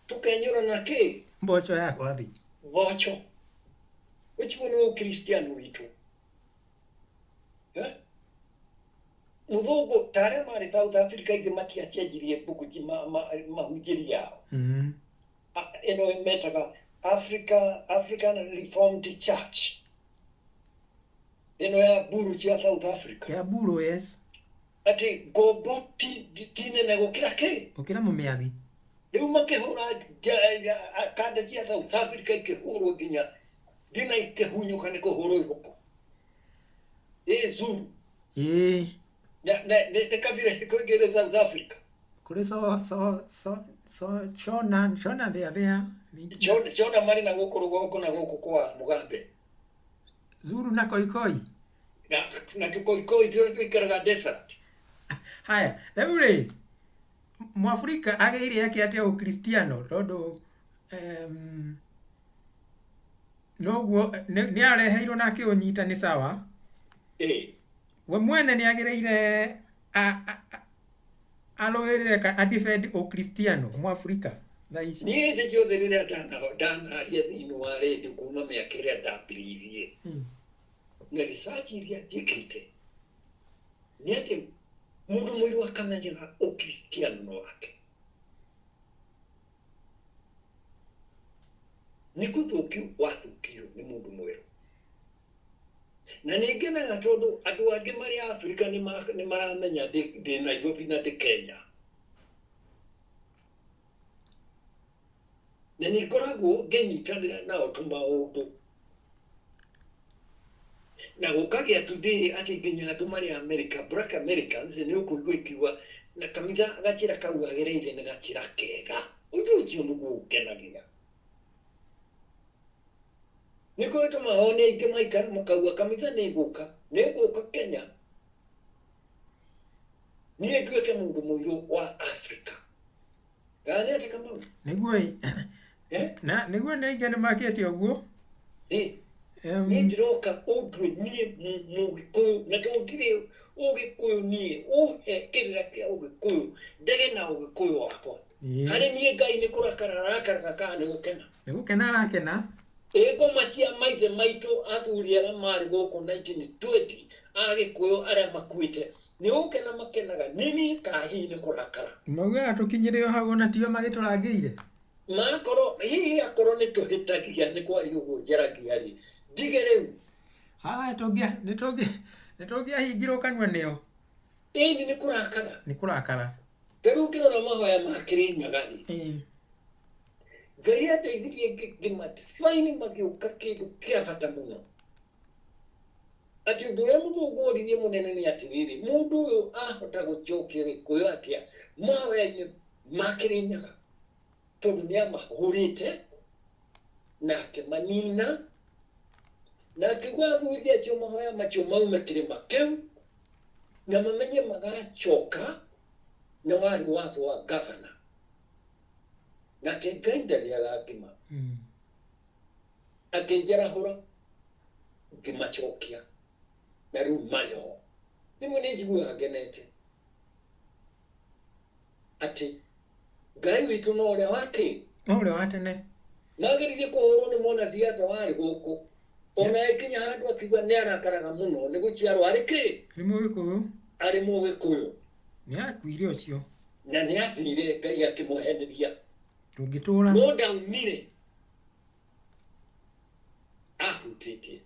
Tũkenyũra na kĩ?
Mboco ya gwathi.
Mboco ũcio nĩ ũkristiano witũ. Eh? Mũthũngũ ta arĩa marĩ South Africa ingĩ matiacenjirie mbuku mahunjĩri yao. Ĩno metaga African Reformed Church, ĩno ya mburu cia South Africa.
Ya mburu, yes.
Atĩ ngombo ti nene gũkĩra kĩ?
Gũkĩra mũmĩathi.
Rĩu makĩhũra kanda cia South Africa ikĩhũrwo nginya nginya ikĩhunyũka nĩ kũhũrwo iboko ĩ Zulu. Na nĩ kabira ĩrĩkũ ĩngĩ ĩrĩ South Africa?
Kũrĩ so so so so Shona, Shona thĩa thĩa.
Shona marĩ na gũkũ rũgongo na gũkũ kwa Mugambe.
Zulu na Koikoi.
Na tũkoikoi tũrĩa tũikaraga desert.
Haya, rĩu rĩ, Mũafrika agĩire ake atĩa ũkristiano, tondũ noguo nĩ areheirwo na akĩũnyita nĩ sawa. We mwene nĩ agĩrĩire arũĩrĩre a defend ũkristiano, Mũafrika thaa ici?
Niĩ hĩndĩ ciothe rĩrĩa ndanaria thĩinĩ wa rĩndiũ kuma mĩaka ĩrĩa ndambĩrĩirie na research iria njĩkĩte nĩ atĩ mũndũ mũirũ akamenyaga ũkristiano nĩ wake. Nĩ kũthũkio wathũkirio nĩ mũndũ mwerũ. Na nĩ ngenaga tondũ andũ angĩ marĩ Afrika nĩ maramenya ndĩ Nairobi na ndĩ Kenya. Na nĩ ngoragwo ngĩnyitanĩra nao tũmaũndũ. Na gũkagĩa today atĩ nginya andũ marĩ America, Black Americans, nĩ ũkũigua ikiuga na kanitha gachĩra kau agereire nĩ gachĩra kega. Ũndũ ũcio nĩguo ũngenagia. Nĩkĩo gĩtũmaga one aingĩ maikara makauga kanitha nĩ ĩgũka, nĩ ĩgũka Kenya. Niĩ nduĩke mũndũ mũirũ wa Africa. Kana nĩ atĩ Kamau?
Nĩguo ĩ.
Eh?
Na nĩguo nĩ aingĩ nĩ makĩte ũguo.
Ĩ. Niĩ ndĩroka ũndue niĩ Mũgĩkũyũ na tondũ ndirĩ Ũgĩkũyũ niĩ ũhe kĩrĩra kĩa Ũgĩkũyũ ndege na Ũgĩkũyũ wakwa. Harĩ niĩ Ngai nĩ kũrakara arakaraga kana nĩ gũkena?
Nĩ gũkena arakena.
Ĩ ngoma cia maithe maitũ athuri arĩa marĩ gũkũ 1920 Agĩkũyũ arĩa makuĩte nĩ gũkena makenaga nĩ niĩ kana hihi nĩ kũrakara?
Maugaga tũkinyĩre o hau ona tio magĩtũrangĩire.
Makorwo hihi akorwo nĩ tũhĩtagia nĩ kwaria ũguo njaragia rĩ ndige rĩu.
Aya nĩ tũngĩahingirwo kanua nĩo.
Ĩni nĩ kũrakara.
Nĩ kũrakara.
Ta rĩu ũngĩrora mahoya ma Kĩrĩnyaga rĩ, Ngai andeithirie ngĩmadefine magĩũka kĩndũ kĩa bata mũno. Atĩ ũndũ ũrĩa mũthũngũ oririe mũnene nĩ atĩrĩrĩ, mũndũ ũyũ ahota gũcokia Gĩkũyũ atĩa mahoya-inĩ ma Kĩrĩnyaga? Tondũ nĩ amahũrĩte na akĩmanina na akiuga athuri acio mahoya macio maume kĩrĩma kĩu na mamenye magacoka na warĩ watho wa gavana. Nake Ngai ndarĩaga ngima. Akĩnjarahũra ngĩmacokia na rĩu marĩ ho. Rĩmwe nĩ njiguaga ngenete atĩ Ngai witũ no ũrĩa wa kĩ?
No ũrĩa wa tene.
Magĩrĩire kũhũrwo nĩ mwanasiasa warĩ gũkũ. Ona ĩkinya handũ akiuga nĩ arakaraga mũno nĩ gũciarwo arĩ kĩ?
Arĩ Mũgĩkũyũ.
Arĩ Mũgĩkũyũ.
Nĩ akuire ũcio.
Na nĩ athire Ngai akĩmũheneria.
Tũngĩtũra.
No ndaumire ahutĩtie.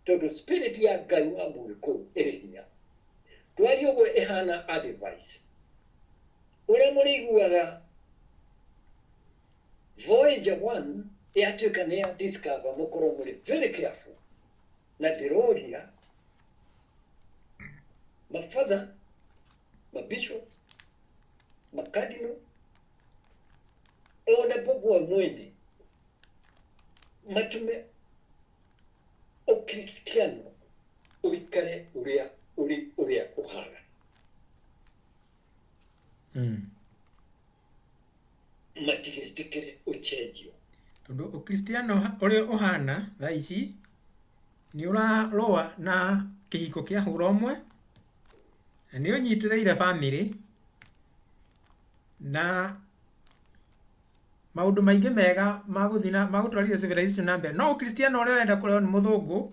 Tondũ spirit ya Ngai wa Mũgĩkũyũ ĩrĩ hinya. Twaria ũguo ĩhana advice. Ũrĩa mũrĩiguaga Voyager 1 yatuĩka nĩ ya discover mũkorwo mũrĩ very careful. Na ndĩroria mabatha, mabishop, makadino, ona popo mwene matume Ũkristiano ũikare ũrĩa ũrĩ ũrĩa ũhana. Matigetĩkĩre ũcenjio.
Tondũ Ũkristiano ũrĩa ũhana thaa ici nĩ ũrarũa na kĩhiko kĩa hũra ũmwe, na nĩ ũnyitĩrĩire bamĩrĩ, na maũndũ maingĩ mega ma gũthiĩ na ma gũtwarithia civilization na mbere. No Ũkristiano ũrĩa ũrenda kũrehwo nĩ mũthũngũ,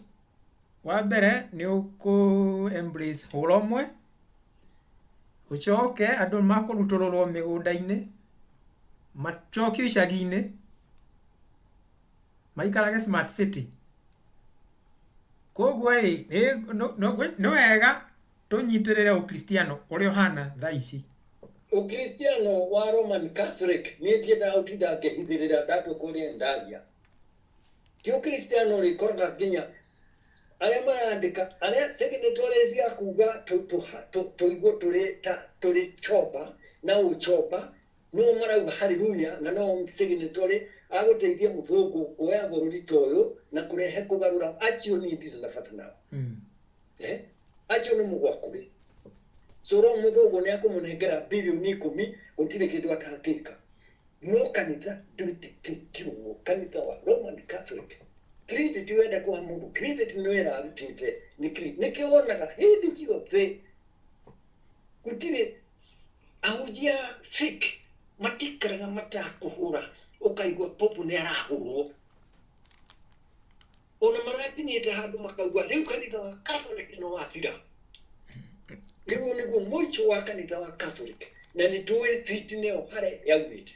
wa mbere nĩ ũkũ embrace hũra ũmwe, Ũcoke andũ makũrutũrũrwo mĩgũnda-inĩ, macokio icagi-inĩ, maikarage smart city. Koguo ĩ, nĩ wega tũnyitĩrĩre ũkristiano ũrĩa ũhana thaa ici.
Ũkristiano wa Roman Catholic niĩ ndiendaga gũtinda ngĩhithĩrĩra ndatua kũrĩa ndaria. Ti ũkristiano ũrĩkoraga nginya arĩa marandĩka arĩa signatories ya kuga tũigwo tũrĩ ta tũrĩ chomba na ũchomba nĩo marauga haleluya na no signatory agũteithia mũthũngũ kuoya bũrũri ta ũyũ na kũrehe kũgarũra acio niĩ ndirĩ na bata nao. Eh? Acio nĩ mũgwakũrĩ soro mũthũngũ nĩ akũmũnengera bilioni 10 gũtirĩ kĩndũ atangĩka. No kanitha ndwĩtĩkĩtio ũguo, kanitha wa Roman Catholic. Credit wenda kũhe mũndũ credit nĩ wĩra arutĩte nĩ credit. Nĩkĩo wonaga hĩndĩ ciothe gũtirĩ ahunjia fake matikaraga matakũhũra ũkaigua popu nĩ arahũrwo. Ona marakinyĩte handũ makauga rĩu kanitha wa Catholic nĩ wathira. Rĩu nĩguo mũico wa kanitha wa Catholic na nĩ tũĩ fitina ĩyo harĩa yaumĩte.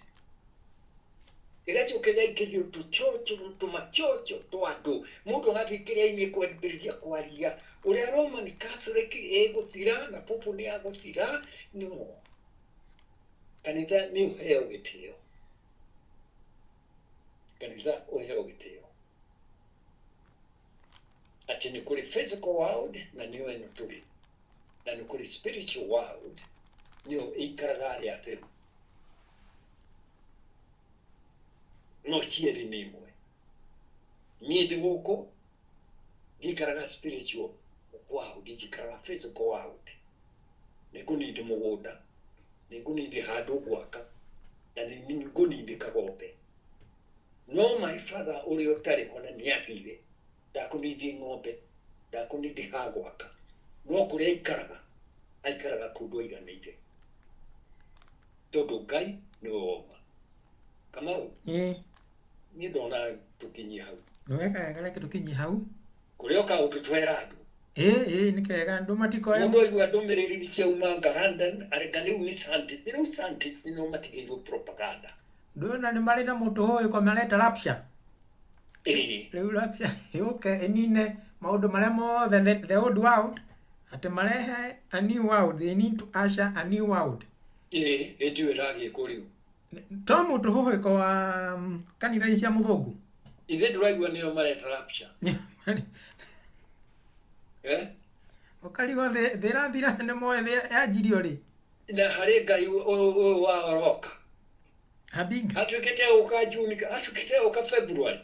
Ĩgacoka ĩgaikĩrio tũcoco tũmacoco twa andũ. Mũndũ agathiĩ kĩrĩa-inĩ kwambĩrĩria kwaria ũrĩa Roman Catholic ĩgũthira na Pope nĩ agũthira. No kanitha nĩ ũheo gĩtĩo, kanitha ũheo gĩtĩo atĩ nĩ kũrĩ physical world na nĩyo ĩno tũrĩ, na nĩ kũrĩ spiritual world nĩyo ĩikaraga arĩa atheru, no cierĩ nĩ imwe. Niĩ ndĩ gũkũ ndikaraga spiritual world, njikaraga physical world. Nĩ ngũnindi mũgũnda, nĩ ngũnindi handũ ngwaka, na nĩ ngũnindi kagombe. No my father ũrĩa ũtarĩ ho na nĩ athire, ndakũnindi ng'ombe, ndakũnindi ha gwaka, no kũrĩa aikaraga, aikaraga kũndũ aiganĩire, tondũ Ngai nĩwe woma. Kamau, niĩ ndona tũkinyie hau.
Nĩ wega, reke tũkinyie hau.
Kũrĩa ũkaga ũtũtwera andũ.
Ĩĩ, nĩ kega andũ matikoe.
Mũndũ aigua ndũmĩrĩri ciaumanga London, areka rĩu nĩ scientist, rĩu scientist nĩo matigĩirwo propaganda.
Ndũna nĩ marĩ na mũtũhũyũko mareta rapture. Rĩu rapture yũke ĩnine maũndũ marĩa mothe, the old world, atĩ marehe a new world. They need to usher a new world.
Ĩĩ, ĩndiũ ĩragĩkwo rĩu.
To mũtũhũhĩko wa kanitha ici cia mũthũngũ.
Ithe ndũraigua nĩo mareta rapture? Eh?
Ũkarigwo thĩ ĩrathira nĩ moĩ thĩ yanjirio rĩ.
Na harĩ Ngai ũyũ wa oroka.
Habinga.
Atuĩkĩte ũka June, atuĩkĩte ũka February.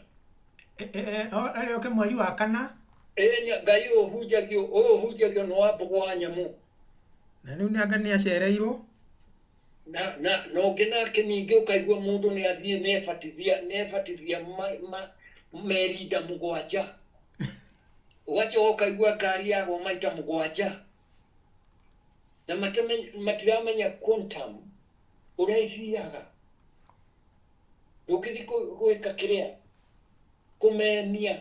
Arĩ oke mweri wa kana.
Ĩĩ, Ngai ũyũ ũhunjagio nĩ wa mbũgũ wa nyamũ.
Na rĩu nĩ anga nĩ acereirwo.
Na ũngĩ nake ningĩ ũkaigua mũndũ nĩ athiĩ nĩ ebatithia merinda 7, ũgacoka ũkaigua ngari yagwa maita 7, na matiramenya quantum ũrĩa ithiaga. Ndũngĩthiĩ gwĩka kĩrĩa kũmenia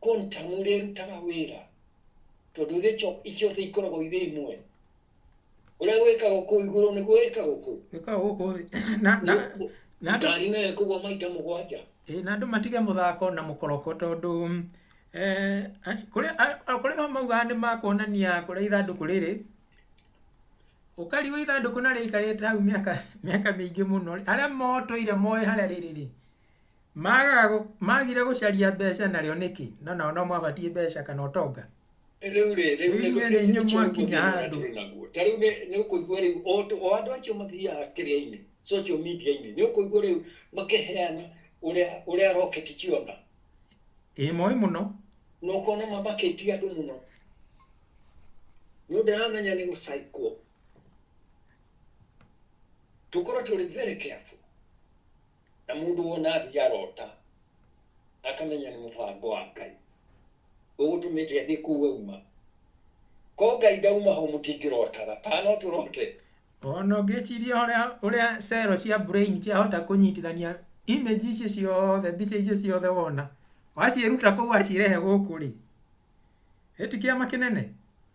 quantum ũrĩa ĩrutaga wĩra, tondũ icio ciothe ikoragwo irĩ imwe. Ũrĩa gwĩkagwo kũu igũrũ nĩguo wĩkagwo kũu.
Wĩkagwo gũkũ thĩ na andũ.
Ngari nayo ĩkũgwa maita 7.
Ĩĩ, na andũ matige mũthako na mũkoroko, tondũ kũrĩa o maugaga nĩ makuonania kũrĩa ithandũkũ rĩrĩ, ũkarigwo ithandũkũ na rĩikarĩte hau mĩaka mĩingĩ mũno. Arĩa motũire moĩ harĩa rĩrĩ rĩ, magire gũcaria mbeca narĩo nĩkĩ? No nao no mabatiĩ mbeca kana ũtonga.
Rĩu rĩ, rĩu
Rĩu inyuĩ nĩ inyuĩ mwakinya handũ.
Naguo ta rĩu nĩ ũkũigua rĩu o andũ acio mathiaga kĩrĩa-inĩ, social media-inĩ, nĩ ũkũigua rĩu makĩheana ũrĩa rocket ciona.
Ĩĩ, moĩ mũno.
Na ũkona mamakĩtie andũ mũno, nĩ ndĩramenya nĩ gũcaikwo. Tũkorwo tũrĩ very careful, na mũndũ wona athiĩ arota akamenya nĩ mũbango wa Ngai ũgũtũmĩte athiĩ kũu auma. Ko Ngai ndauma ho, mũtingĩrotaga kana no tũrote?
Ona ũngĩciria ũrĩa cero cia brain ciahota kũnyitithania image icio ciothe, mbica icio ciothe wona, waciĩruta kũu wacirehe gũkũ rĩ, ĩti kĩama kĩnene.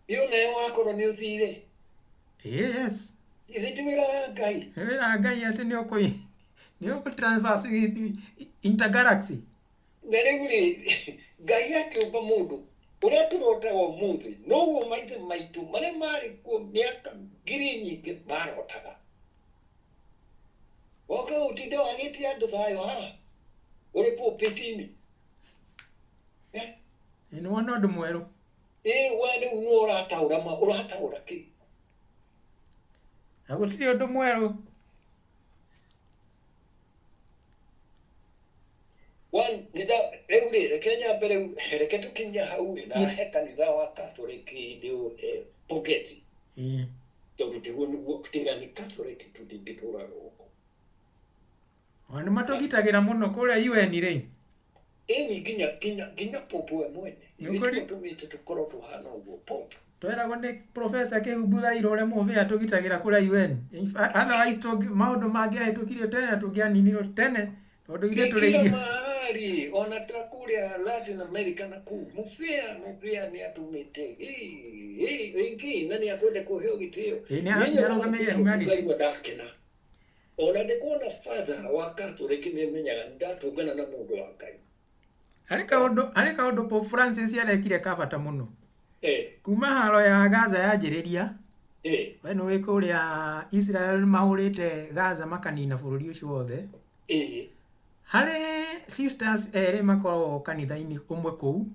Ĩyo nayo wakorwo nĩ ũthire.
Ĩĩ, yes.
Githĩ ti wĩra wa Ngai?
Nĩ wĩra wa Ngai atĩ nĩ ũkũ transfer intergalaxy.
Na rĩu rĩ, Ngai akĩũmba mũndũ, ũrĩa tũrotaga ũmũthĩ noguo maithe maitũ marĩa marĩ kuo mĩaka ngiri nyingĩ marotaga. Woka ũtinde wagĩtie andũ thayũ haha ũrĩ pulpit-inĩ. Eh?
Ĩ, nĩ wona ũndũ mwerũ.
Ĩ, we rĩu nĩ ũrataũra, ma ũrataũra kĩ?
Na gũtirĩ ũndũ mwerũ.
One, rĩu rĩ, reke nyambe rĩu, reke tũkinye hau rĩ, na he kanitha wa Catholic ndĩũhe pongezi, tondũ tiguo nĩguo tiga nĩ Catholic tũtingĩtũra gũkũ.
Ona nĩ matũgitagĩra mũno kũrĩa UN rĩ.
Ĩni, nginya Pope we mwene. Nĩ tũmĩte tũkorwo tũhana ũguo Pope.
Tweragwo nĩ Professor Kĩhumbu Thairũ ũrĩa mũbĩa tũgitagĩra kũrĩa UN. Otherwise maũndũ mangĩahĩtũkirio tene na tũngĩaninirwo tene, tondũ ithuĩ tũrĩ
kila
irio.
Mahali ona ta kũrĩa Latin America na kũu mũbĩa nĩ atũmĩte ĩngĩ na nĩ akwenda kũheo gĩtĩo.
Ĩ, nĩ arũgamĩrĩire humanity.
Ngaigua ndakena. Ona ndĩkuona father wa Catholic nĩ menyaga ndatũngana na mũndũ wa Ngai.
Harĩ kaũndũ Pope Francis arekire ka bata mũno. Kuma haro ya Gaza yanjĩrĩria, we nĩũĩ kũrĩa Israel mahũrĩte Gaza makanina bũrũri ũcio wothe. Harĩ sisters erĩ makoragwo kanitha-inĩ ũmwe kũu.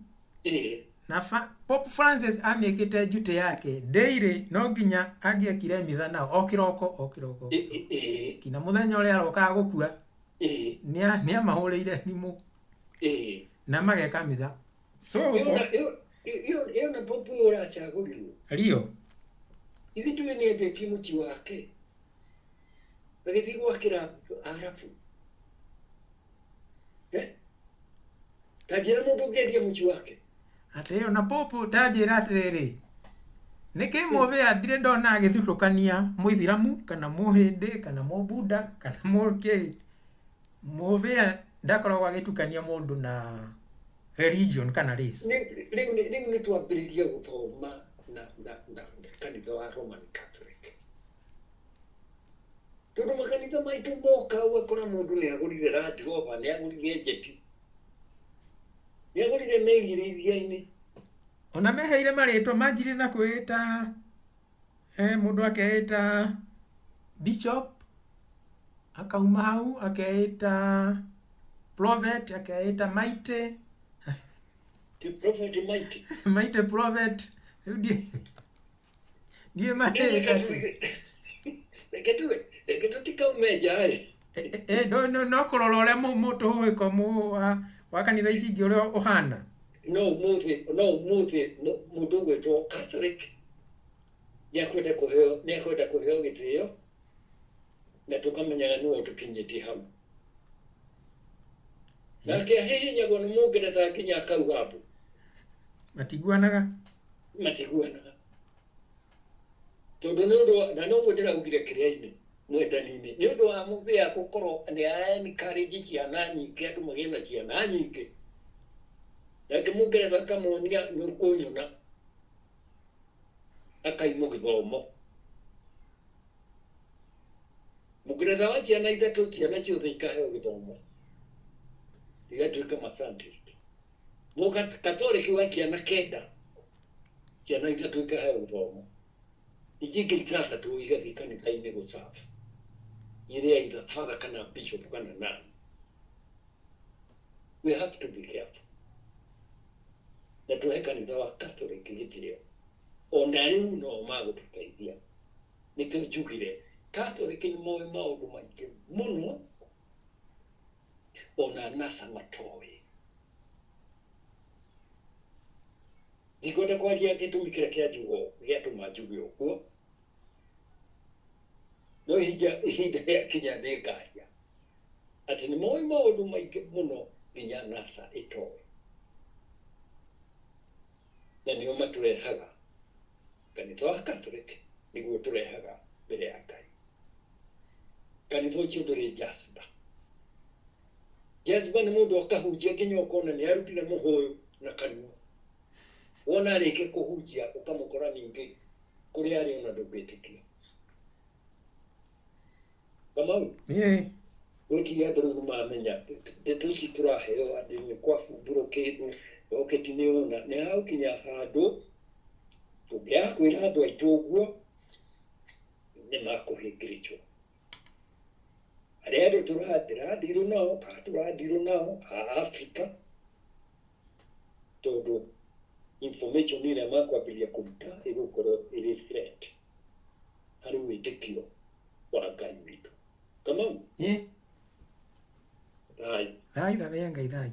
Na Pope Francis amĩkĩte duty yake daily, no nginya angĩekire mitha nao o kĩroko o kĩroko. Kinya mũthenya ũrĩa arokaga gũkua, nĩamahũrĩire thimũ na mageka mitha. So
Ĩyo na Pope ũyũ ũracagũrirwo.
Rio.
Ithuĩ ndũĩ nĩ endetie mũciĩ wake. Agĩthiĩ gwakĩra Arabu. Eh? Ta njĩra mũndũ ũngĩendia mũciĩ wake.
Atĩ ĩyo na Pope, ta njĩra atĩrĩrĩ, nĩkĩ mũthĩa ndirĩ ndona agĩthutũkania mũithiramu kana mũhĩndĩ kana mũbuda kana mũkĩ? Mũthĩa ndakoragwo agĩtukania mũndũ na religion kana race.
Rĩu nĩ twambĩrĩria gũthoma na kanitha wa Roman Catholic. Tondũ makanitha maitũ moka ũgakora mũndũ nĩ agũrire Land Rover, nĩ agũrire jet, nĩ agũrire meri ĩrĩ iria-inĩ.
Ona meheire marĩtwa manjirie na kwĩĩta, mũndũ akeĩta bishop, akauma hau akeĩta prophet, akeĩta mighty.
Ti prophet mighty.
Mighty prophet. Rĩu ndiĩ marĩta.
Reke tũtikaume nja ĩ.
No kũrora ũrĩa mũtũhũhĩko wa kanitha ici ingĩ ũrĩa ũhana.
No ũmũthĩ mũndũ ũgwĩtwo Catholic nĩ akwenda kũheo gĩtĩo na tũkamenyaga nĩwe ũtũkinyĩtie hau. Nake ahihinyagwo nĩ Mũngeretha nginya akauga mbu.
Matiguanaga.
Matiguanaga. Tondũ nĩ ũndũ na noguo ndĩraugire kĩrĩa-inĩ mwendani-inĩ, nĩ ũndũ wa mũthĩa gũkorwo nĩ ara encourage ciana nyingĩ, andũ magĩe na ciana nyingĩ, nake Mũngeretha akamonia nĩ ũkũnyona akaimwo gĩthomo. Mũngeretha wa ciana ithatũ, ciana ciothe ikaheo gĩthomo, igatuĩka ma scientist. Mũkatoliki wa ciana kenda, ciana ithatũ ikaheo gĩthomo, ici ingĩ ithathatũ igathiĩ kanitha-inĩ gũcabu iria either father kana bishop kana nani. We have to be careful na tuhe kanitha wa Catholic gĩtĩo, ona rĩu no magũtũteithia. Nĩkĩo njugire Catholic nĩ moĩ maũndũ maingĩ mũno ona NASA matoĩ. Ndikwenda kwaria gĩtũmi kĩrĩa kĩa njugo gĩatũma njuge ũguo, no ihinda rĩakinya nĩ ngaria atĩ nĩ moĩ maũndũ maingĩ mũno nginya NASA ĩtoĩ, na nĩo matũrehaga kanitha wa Catholic, nĩguo tũrehaga mbere ya Ngai. Kanitha ũcio ndũrĩ jazba. Jazba nĩ mũndũ akahunjia nginya ũkona nĩ arutire mũhũyũ na kanua. Wona arĩkia kũhunjia ũkamũkora ningĩ kũrĩa arĩ ona ndũngĩtĩkia. Kamau, gwĩciria andũ rĩu nĩmamenya ndeto ici tũraheo atĩ nĩ kwabumbũrwo kĩndũ roketi nĩ ona nĩ hagũkinya handũ tũngĩaga kwĩra andũ aitũ ũguo nĩ makũhĩngĩrĩcwo. Arĩa andũ tũrathirwo nao kana tũrathirwo nao a Afrika, tondũ information ĩrĩa makwambĩrĩria kũruta ĩgũkorwo ĩrĩ threat harĩ wĩtĩkio wa Ngai witũ. Kamau, thayũ.
Thai, thathaiya Ngai, thai.